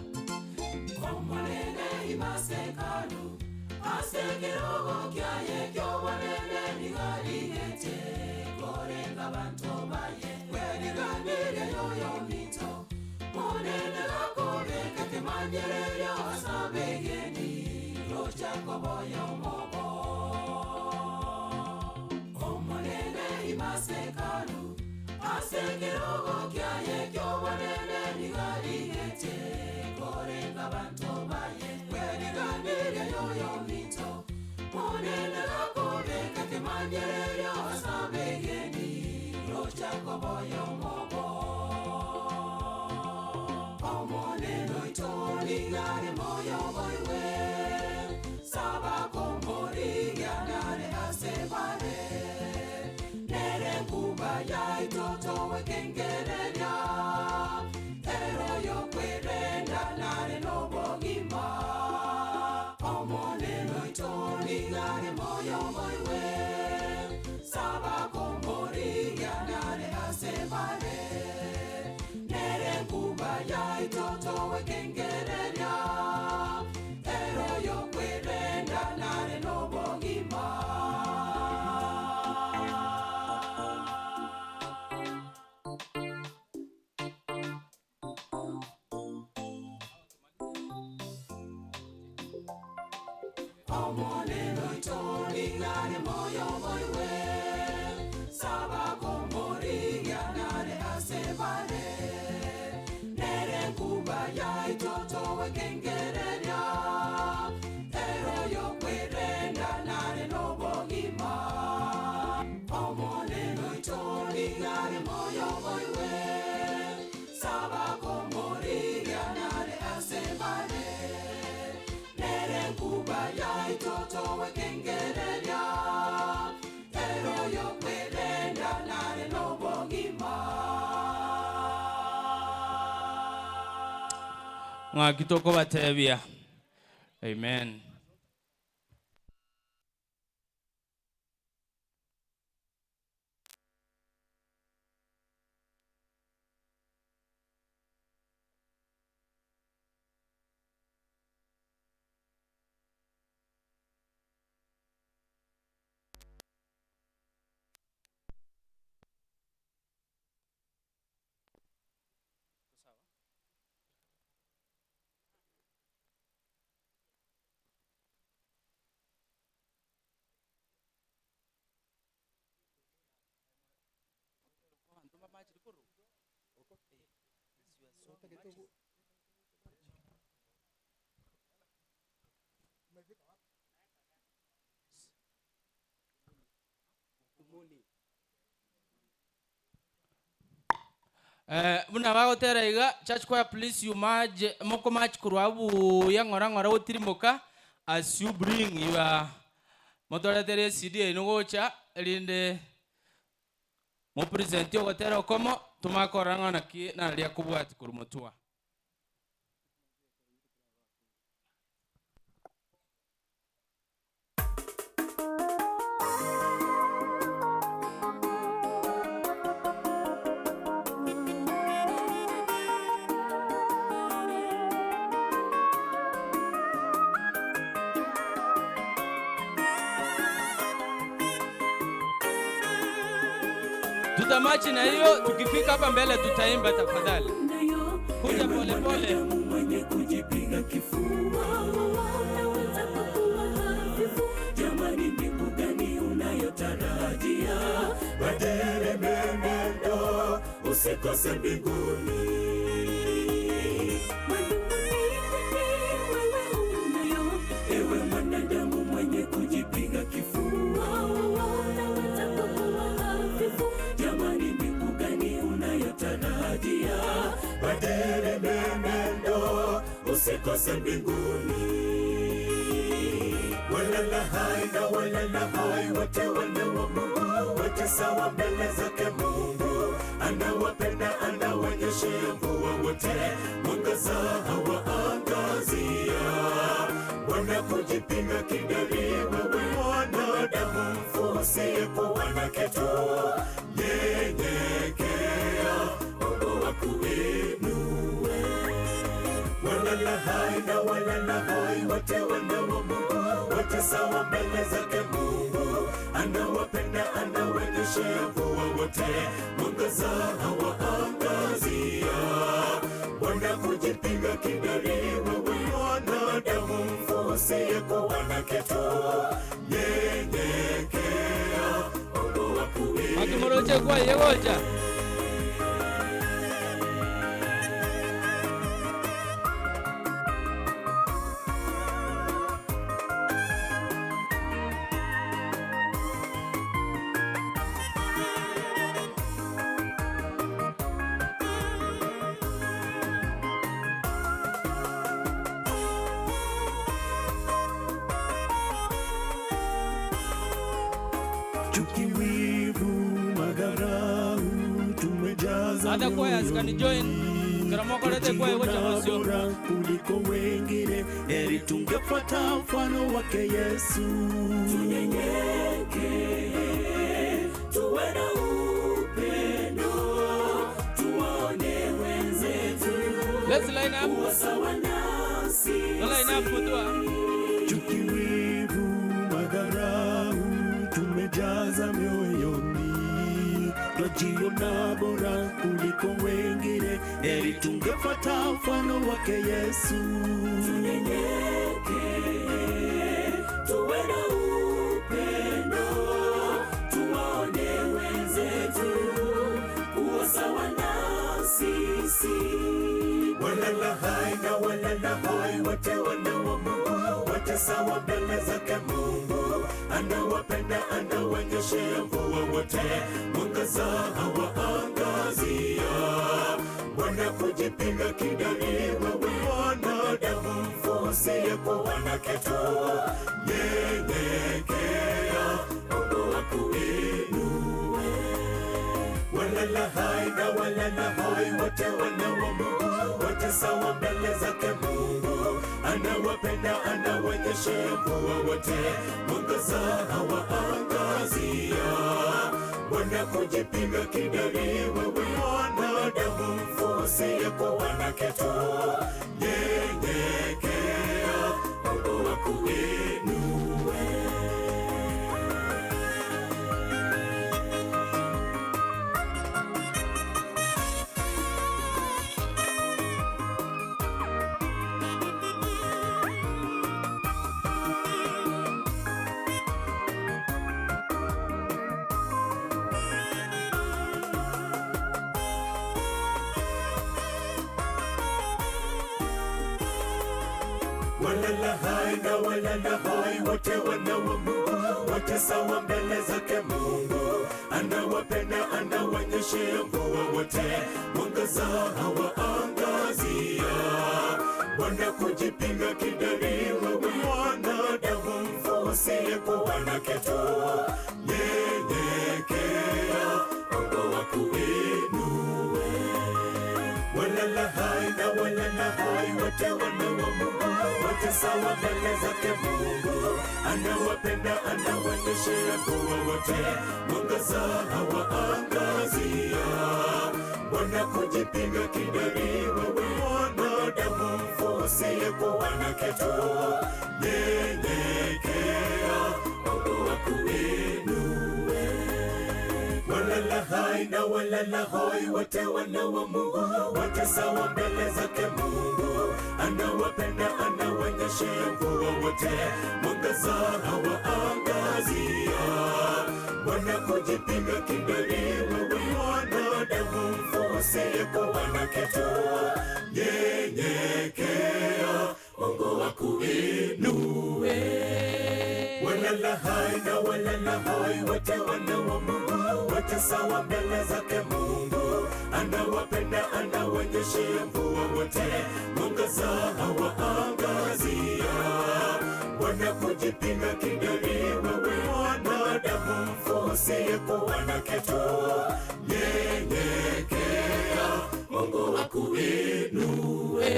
Ng'aki tokobatebia. Amen. Eh, buna bagotera iga church choir please you merge moko march korwa buya ng'ora ng'ora gotirimoka as you bring your motoretere ecd yaino gocha erinde mopresent ogotera okomo tomakorora ng'a naki naria kobwati korwa motwa. Tutamachi na hiyo, tukifika hapa mbele tutaimba tafadhali. Kuja pole pole. Mwenye kujipiga kifua jamani, mbingu gani unayotarajia? Badili mwenendo, usikose mbinguni. Ewe mwanadamu mwenye kujipiga kifua jamani, mbingu gani unayotarajia? Badili mwenendo, usikose mbinguni. Walala hai na walala hoi, wote wana wa Mungu, wote sawa mbele zake Mungu. Anawapenda, anawanyeshea mvua wote, mwangaza hawaangazia. Bwana kujipiga kidari, wewe mwanadamu mfu usiyekuwa na kitu, nyenyekea. akuinue. Walala hai na walala hoi, wote wana wa Mungu, wote sawa mbele zake Mungu. Anawapenda, anawanyeshea mvua wote, mwangaza hawaangazia. Bwana kujipiga kidari, wewe mwanadamu mfu usiyekuwa na kitu, nyenyekea, Mungu akuinue. Makimoroche kwaye gocha. Chuki, wivu, madharau tumejaza Other choirs can join. Karamokorete kwaye gocha bosio. bora kuliko wengine, heri tungefuata mfano wake Yesu. Tunyenyekee, tuwe na upendo, tuwaone wenzetu Let's line up. kuwa sawa nasi. Line up Mutua. Chuki, wivu, madharau tumejaza mioyoni, twajiona bora kuliko wengine, heri tungefuata mfano wake Yesu. Tunyenyekee, tuwe na upendo, tuwaone wenzetu kuwa sawa na sisi. Walala hai na walala hoi, wote wana wa Mungu, wote sawa mbele zake Mungu. Anawapenda, anawanyeshea mvua wote, mwangaza hawaangazia. Bwana kujipiga kidari, wewe mwanadamu mfu usiyekuwa na kitu, nyenyekea, Mungu akuinue. Walala hai na walala hoi, wote wana wa Mungu, wote sawa mbele zake Mungu. Anawapenda, anawanyeshea mvua wote, mwangaza hawaangazia. Bwana kujipiga kidari, wewe mwanadamu mfu usiyekuwa na kitu, nyenyekea, Mungu akuinue. Walala hai na walala hoi, wote wana wa Mungu, wote sawa mbele zake Mungu. Anawapenda, anawanyeshea mvua wote, mwangaza hawaangazia. Bwana kujipiga kidari, wewe mwanadamu mfu usiyekuwa na kitu, nyenyekea, Mungu akuinue. Walala hai na walala hoi, wote wana wa Mungu, wote sawa mbele zake Mungu. Anawapenda, anawanyeshea mvua wote, mwangaza hawaangazia. Bwana kujipiga kidari, wewe mwanadamu mfu usiyekuwa na kitu, nyenyekea, Mungu akuinue. Walala hai na walala hoi, wote wana wa Mungu, wote sawa mbele zake Mungu. Anawapenda, anawanyeshea mvua wote, mwangaza hawaangazia. Bwana kujipiga kidari, wewe mwanadamu mfu usiyekuwa na kitu, nyenyekea, Mungu akuinue. Walala hai na walala hoi, wote wana wa Mungu, wote sawa mbele zake Mungu. Anawapenda, anawanyeshea mvua wote, mwangaza hawaangazia. Bwana kujipiga kidari, wewe mwanadamu mfu usiyekuwa na kitu, nyenyekea, Mungu akuinue.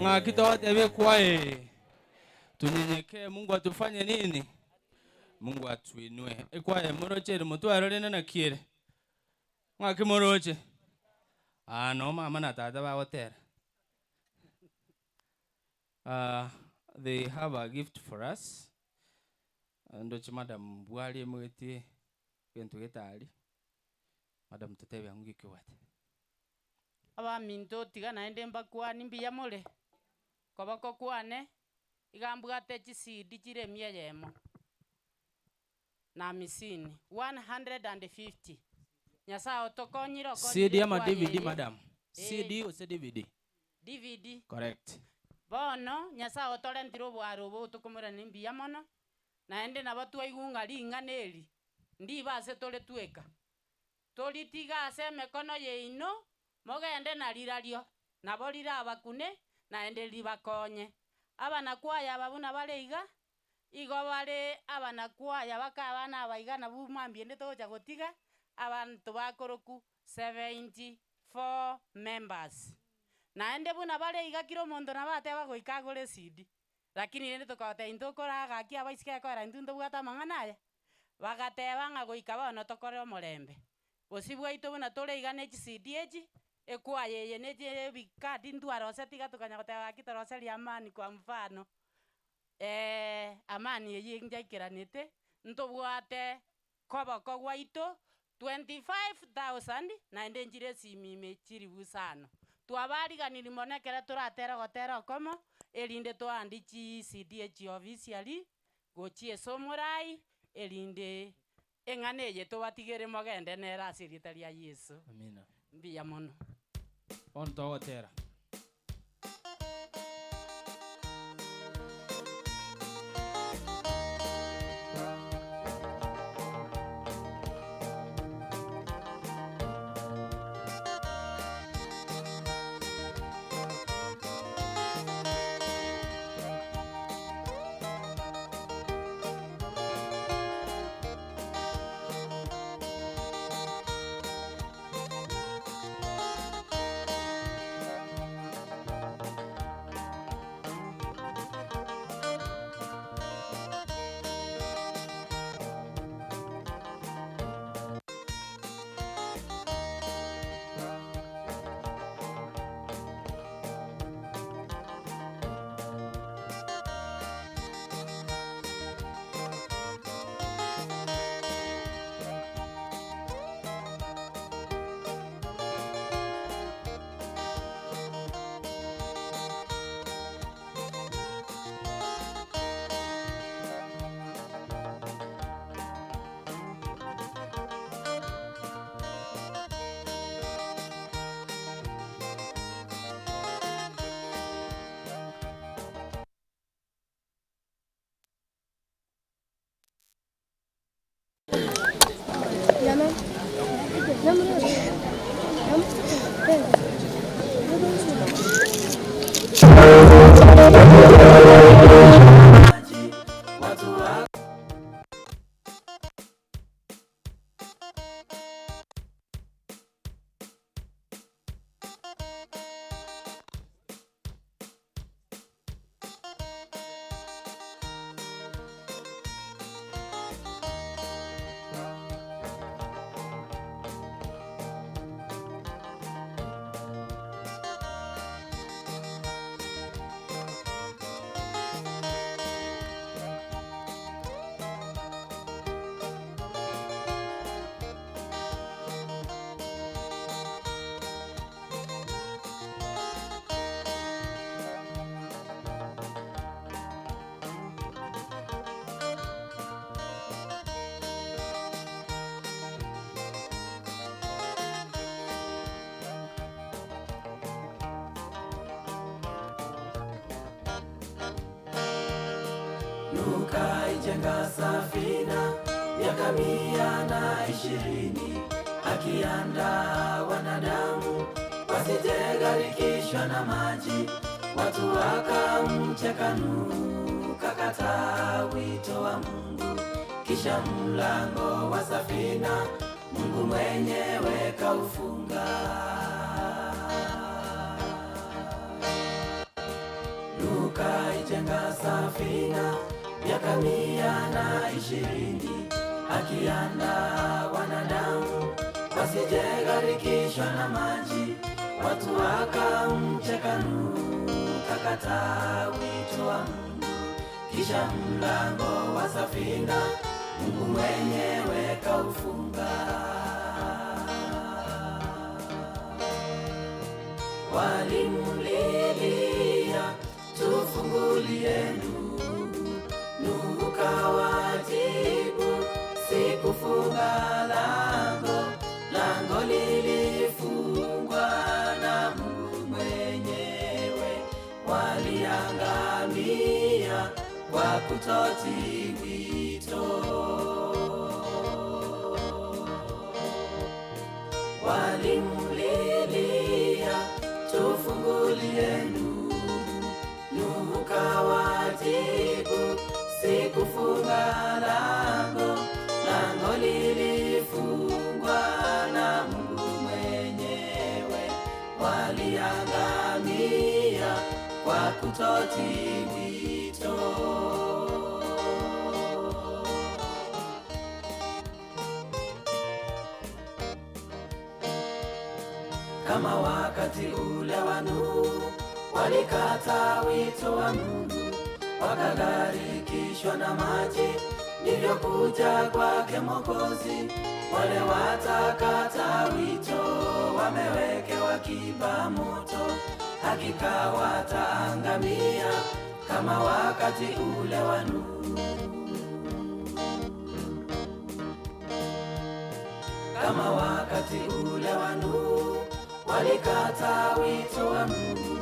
Ng'aki togotebia kwaye tunyenyekee, Mungu atufanye nini? Mungu atuinue. Ekwaya moroche ere motware rende naki ere? Ng'aki moroche? Aa noo mama na tata bagotera. Ah, they have a gift for us. Ndoche madam bwari emogetie egento getari. Madam totebie ang'o giki obwate. Abaminto tiga naende mbakwanie mbuya more, koboko kwane iga mbwate chisidi chire emia eyemo na amisini, 150. Nyasae otokonyire okonyire CD ama ekwaya DVD eye. madam? Eh. CD gose DVD? DVD. Correct. Bono Nyasae otorentire oboare obo tokomoiraneria mbuya mono, naende nabo twaigwa ng'a ring'ana eri ndibe ase tore tweka. Toritiga ase emekono yaino, mogende na rirario, nabo rirabakune, naende ribakonye. Abanakwaya aba buna bare iga, igo bare abanakwaya baka abana aba iga nabwo mambia ende togocha gotiga, abanto bakorokwa 74 members. Naende buna bare iga kera omonto nabo ateba goika agore ecd, lakini rende tokabatebia intwe okore gaki abaiseke ekoera intwe ntobwate amang'ana aya. Bagateba ng'a goika bono tokore omorembe. Bosio bwaito buna tore iga ne chisidi echi, ekwaya eye ne ebikadi ntwaroseti iga tokanya goteba gaki toroserie amani kwa mfano, amani eyio njaikeranete, ntobwate koboko gwaito 25,000 naende nchire esimi ime chilifu isano. Twabariganirie mono ekero toratere ogotera okomo, erinde toande chisidi echi officially. Gochia ase omorai, erinde eng'ana eye tobatigere mogende nere ase erieta ria Yeso. Amina. Mbuya mono. Bono togotera. Nukaijenga safina miaka 120, akiandaa wanadamu wasijegharikishwa na maji. Watu wakamcheka Nuhu, kakataa wito wa Mungu. Kisha mlango wa safina Mungu mwenyewe kaufunga. Nukaijenga safina Miaka 120 akiandaa wanadamu wasijegharikishwa na maji, watu wakamcheka Nuhu, kakataa wito wa Mungu. Kisha mlango wa safina Mungu mwenyewe kaufunga. Walimlilia, tufungulie Nuhu. Nuhu kawajibu, sikufunga lango, lango lilifungwa na Mungu mwenyewe. Waliangamia kwa kutotii wito. Walimlilia, tufungulie Nuhu. Nuhu kawajibu, sikufunga lango, lango lilifungwa na Mungu mwenyewe. Waliangamia kwa kutotii wito. Kama wakati ule wa Nuhu, walikata wito wa Mungu, wakagharikishwa na maji, ndivyo kuja kwake Mwokozi. Wale watakata wito, wamewekewa kiba moto, hakika wataangamia kama wakati ule wa Nuhu. Kama wakati ule wa Nuhu, walikata wito wa Mungu,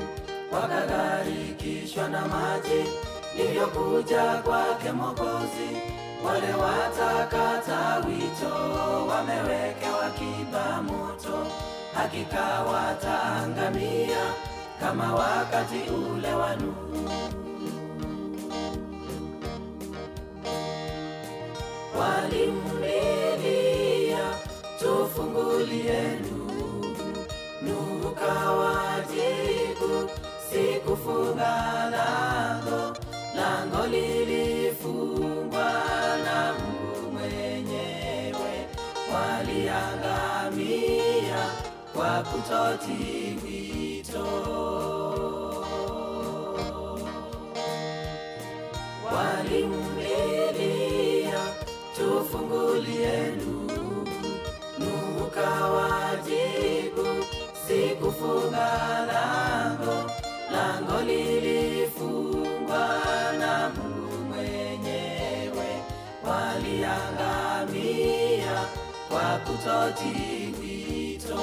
wakagharikishwa na maji, ndivyo kuja kwake Mwokozi. Wale watakata wito, wamewekewa kiba moto, hakika wataangamia kama wakati ule wa Nuhu. Walimlilia, tufungulie Nuhu. Nuhu kawajibu, sikufunga lango, lango lilifungwa na Mungu mwenyewe. Waliangamia kwa kutotii wito. Walimlilia, tufungulie Nuhu. Nuhu kawajibu, sikufunga lango, lango lilifungwa na Mungu mwenyewe. Waliangamia kwa kutotii wito.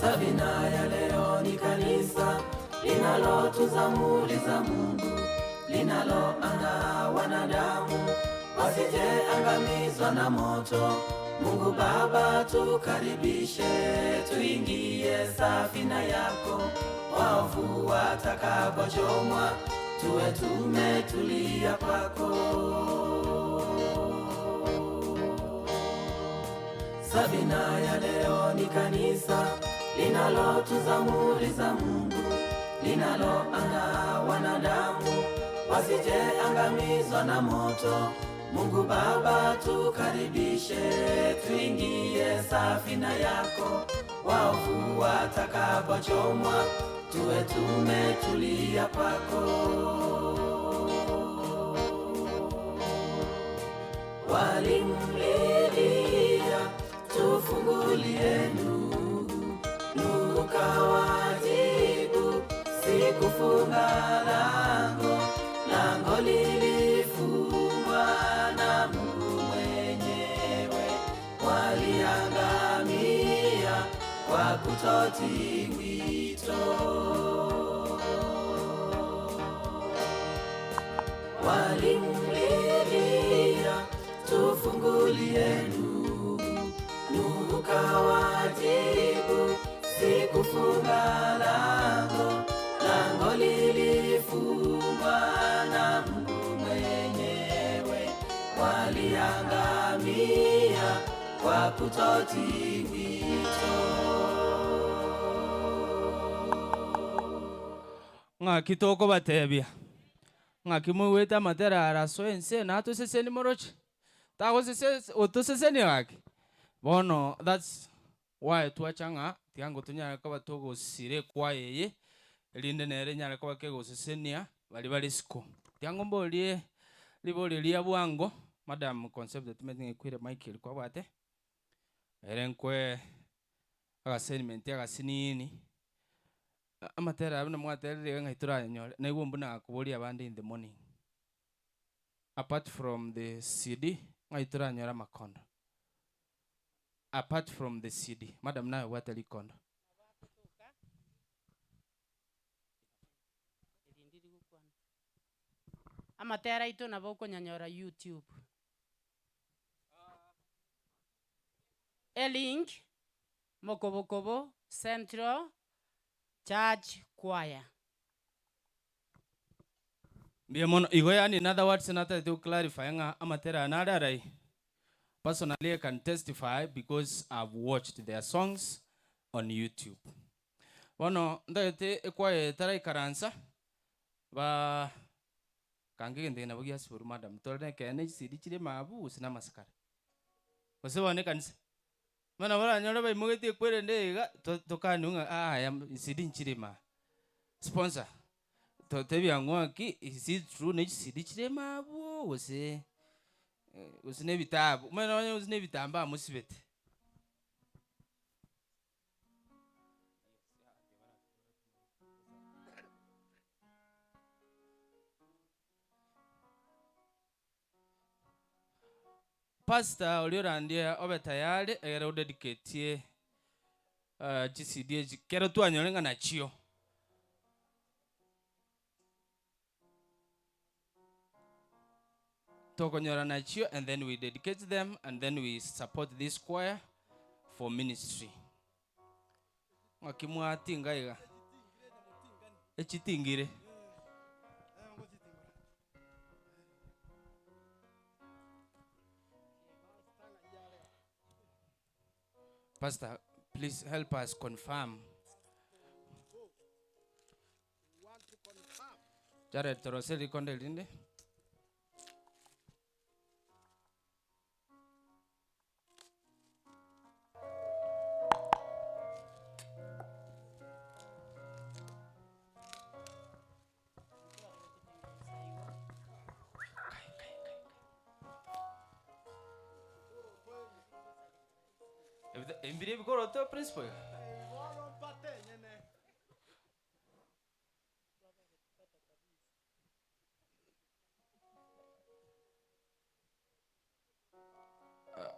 Safina ya leo ni kanisa linalotunza amri za Mungu, linaloandaa wanadamu wasije angamizwa na moto. Mungu Baba, tukaribishe, tuingie safina yako, waovu watakapochomwa, tuwe tumetulia kwako. Safina ya leo ni kanisa linalotunza amri za Mungu, linaloandaa wanadamu wasije angamizwa na moto. Mungu Baba, tukaribishe, tuingie safina yako, waovu watakapochomwa, tuwe tumetulia kwako. Walimlilia, tufungulie Nuhu. Nuhu kawajibu, sikufunga Sikufunga lango, lango lilifungwa na Mungu mwenyewe. Waliangamia kwa kutotii wito. Walimlilia, tufungulie Nuhu. Nuhu kawajibu, sikufunga lango, lango lilifungwa na Mungu mwenyewe. Waliangamia kwa kutotii wito. Ng'aki tokobatebia? Ng'aki moigwete amatera ara asoe ense natoseseni moroche? Tagosese otosesenia gaki? Bono that's why twacha ng'a tiga ngo tonyare koba togosira ekwaya eye, erinde nere enyare koba kegosesenia baria bare isiko. Tiga ngo mborie riborio ria bwango, madam Concepta timanyeti ng'a ekwire mic eria kwabwate, ere nkoe agasenimenti agasinini. Amatera aya buna mwaterire iga ng'ai torayanyore? Naigwe mbuna gakoboria abande in the morning. Apart from the CD, ng'ai toranyore amakondo? Apart from the CD. Madam naye obwate rikondo. Amatera aito nabo okonyanyora YouTube. Elink Mokobokobo Central Church Choir. Mbuya mono. Igo yaani in other words natagete go clarify ng'a amatera aya nare arai. Personally I can testify because I've watched their songs on YouTube. Bono ntagete ekwaya eye etaraikaransa ba kange egento eke nabo giasiborwa madam tore na ekeene chisidi chire mabu gose na amasikara. Gose bono ekanisa. Bono oranyore baimogetie ekwerende iga, to- tokanigwe ng'a aya chisidi nchire imaa. Sponsor, totebia ng'o ng'aki is it true ne chisidi chire imaa abwo gose gose na ebitabu, omanyete nonye gose na ebitambaa mosibete. Pastor oria orandie obe tayari egere odedicatie chisidi echi kero twanyore ng'a nachio. Tokonyora nachio and then we dedicate them and then we support this choir for ministry. Ng'aki mwatinga iga? Echitingire. Pastor, please help us confirm. Jared, torose rikonde rinde. Ebire ebikoroto principal.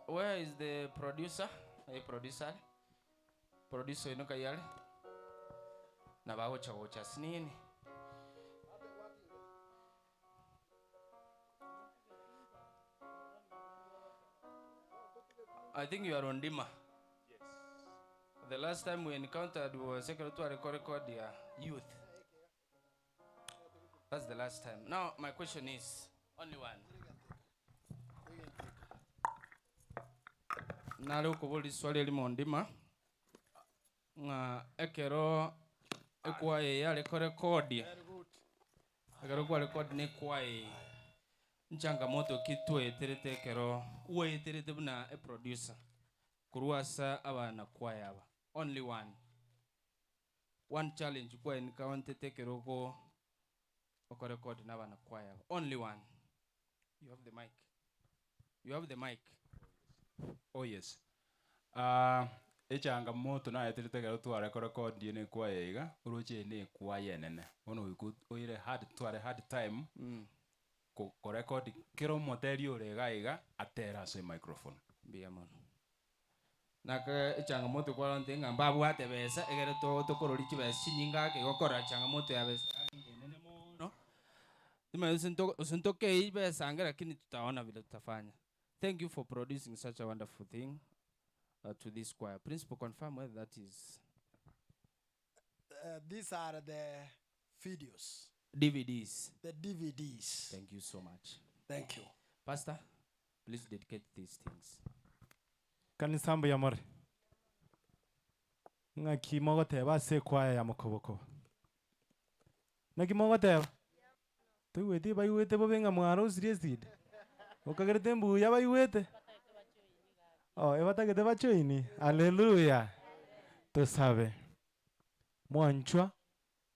Where is the producer? Eh, producer. Producer oino kai are? Nabo agocha gocha asinini. I think you are on Dima. The last time we encountered was ekero tware korecord ya youth. That's the last time. Now my question is only one. Nare okoboria riswali erimo ndima ng'a ekero ekwaya eye yare korekodia ekero kwarekodia na ekwaya eye nchangamoto ki twaeterete ekero gwaeterete buna eproducer korwa ase abana kwaya aba only one. One challenge kwaencounterete ekero ogo okorecord na abana kwaya aba only one. You have the mic. You have the mic. Oh yes. Ah, Echangamoto naeterete ekero tware korekodia na ekwaya iga, oroche eye na ekwaya enene, bono goika oire hard tware hard time ko korekodi kera omoteri ore iga iga atere ase emicrophone. Mbuya mono. Nake echangamoto kwarorete ng'a mbabwate besa egere to tokororia chibesa chinyinge ake igo okorora changamoto ya besa yarenge enene mono, timanyeti gose nto gose ntokei besa ange lakini tutaona vile tutafanya. Thank you for producing such a wonderful thing to this choir. Principal confirm whether that is. These are the videos. DVDs. The DVDs. Thank you so much. Thank you. Pastor, please dedicate these things. Kanisa mbuya more? Ng'aki mogoteba ase ekwaya ya mokobokobo? Naki mogoteba? Toigweti baigwete bobe ng'a mwarosirie esida? Okagerete mbuya baigwete? Oh, ebatagete bajoini? Haleluya! Tosabe. Mwanchwa,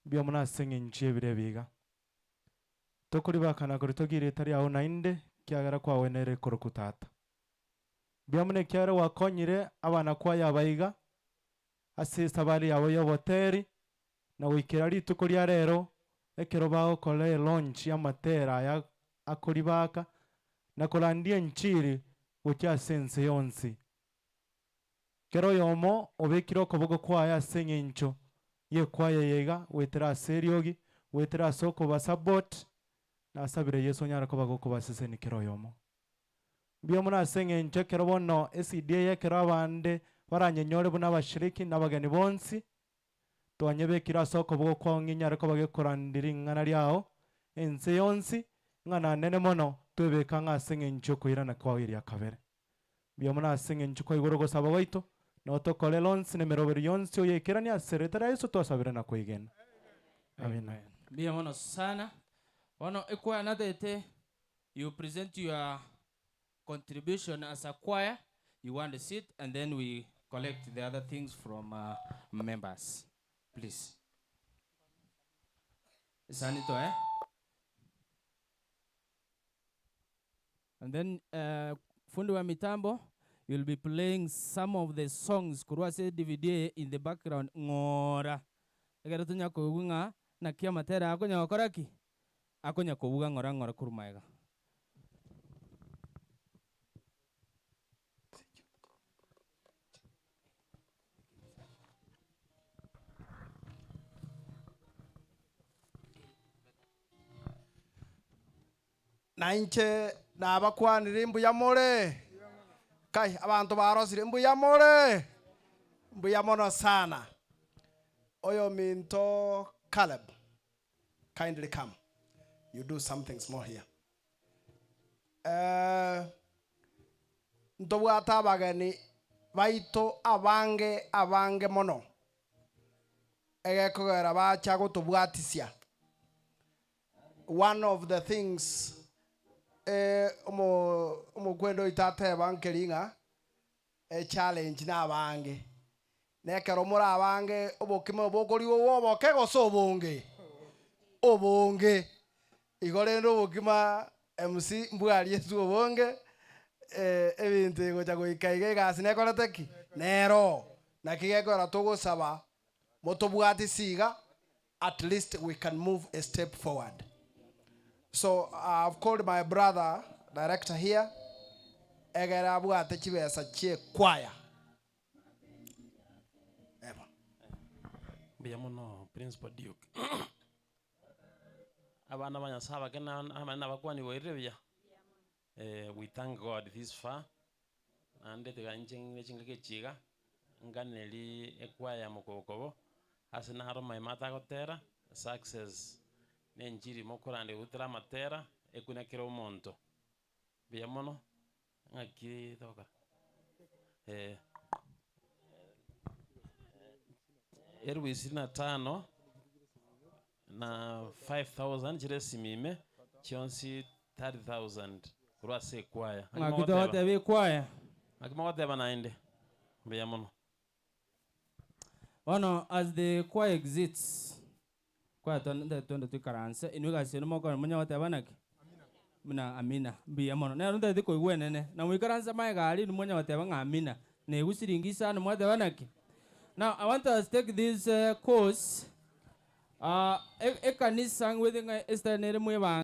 mbuya mono ase eng'encho y'ebiro ebi iga. Tokoribakana koritogia erieta riao naende, ekiagera kwagwenerire korokwa Tata. Mbuya mono ekiagera gwakonyire abana kwaye aba iga, ase esabari yabo y'oboteri, na goikera rituko ria rero, ekero bagokora elaunch y'amatera aya akoribaka, na korandia enchiri gochia ase ense yonsi. Kera oyomo obekire okoboko kwaye ase eng'encho y'ekwaya eye iga, goetera ase eriogi, goetera ase okobasupport, nasabire Yeso onyare koba gokobasesenia kera oyomo. Mbuya mono ase eng'encho ekero bono eCD eye ekero abande baranyenyore buna abashiriki na abageni bonsi, Twanyebekire ase okoboko kwao ng'inyare koba gekorandi ring'ana riao ense yonsi, ng'a nanene mono twebeke ang'e ase eng'encho y'okoirana kwao eria kabere. Mbuya mono ase eng'encho kwaigure ogosaba gwaito, na otokorere onsi na emeroberi yonsi oyeikeranie ase erieta ria Yeso twasabire na kwegena. Amina. Mbuya mono sana. Bono ekwaya natagete you present your contribution as a choir, you want to sit and then we collect the other things from members. Please. Esani toe. And then uh, fundi wa mitambo you'll be playing some of the songs korwa ase DVD eye in the background ng'ora ekero tonya koigwa ng'a naki amatera akonya gokora ki akonya kobuga ng'ora ng'ora korwa magega. Na inche nabakwanire mbuya more. Kai, abanto barosire mbuya more? Mbuya mono sana. Oyominto Caleb, kindly come, you do something small here. Eh, ntobwate abageni baito abange abange mono, egekogera bacha gotobwatisia. One of the things eh, omo omokwenda oito ateba nkeri ng'a echallenge nabange, na ekero more abange obokima obo bokorigwa obe oboke gose obonge? Obonge. Igo rende obokima MC mbwarietwe obonge, ebinto egocha goika iga egasi nekorete ki? Nero. Naki gekogera togosaba motobwatisi iga at least we can move a step forward. So I've called my brother director here egere abwate chibesa chie choir. Eba. Mbuya mono Principal Duke. Abana ba Nyasaye abake na abanene nabakwani boirire buya? Eh, we thank God this far. Naende tiga inche ng'ire chingaki echi iga, nganeri ekwaya ya mokobokobo, ase naro amaema atagotera, success na enchiri mokorande gotera amatera, ekuna kera omonto. Mbuya mono, ng'aki togokora? Eh, elfu ishirini na tano Na 5000 chire esimi ime, chionsi 30000 korwa ase ekwaya. Naki Ng'aki mogoteba? togoteba ekwaya? Naki mogoteba naende? Mbuya mono. Bono as the choir exits, choir twende twende toikaranse, inwe egasi eye mokore monye goteba naki? Buna amina. Mbuya mono. Nero ntagete koigwa enene. Na moikaranse magega aria inwe monye goteba ng'a amina. Naigwa siringi isano mwateba naki? Now I want us take this course, ekanisa ngwete ng'a estyle nere mwebanga.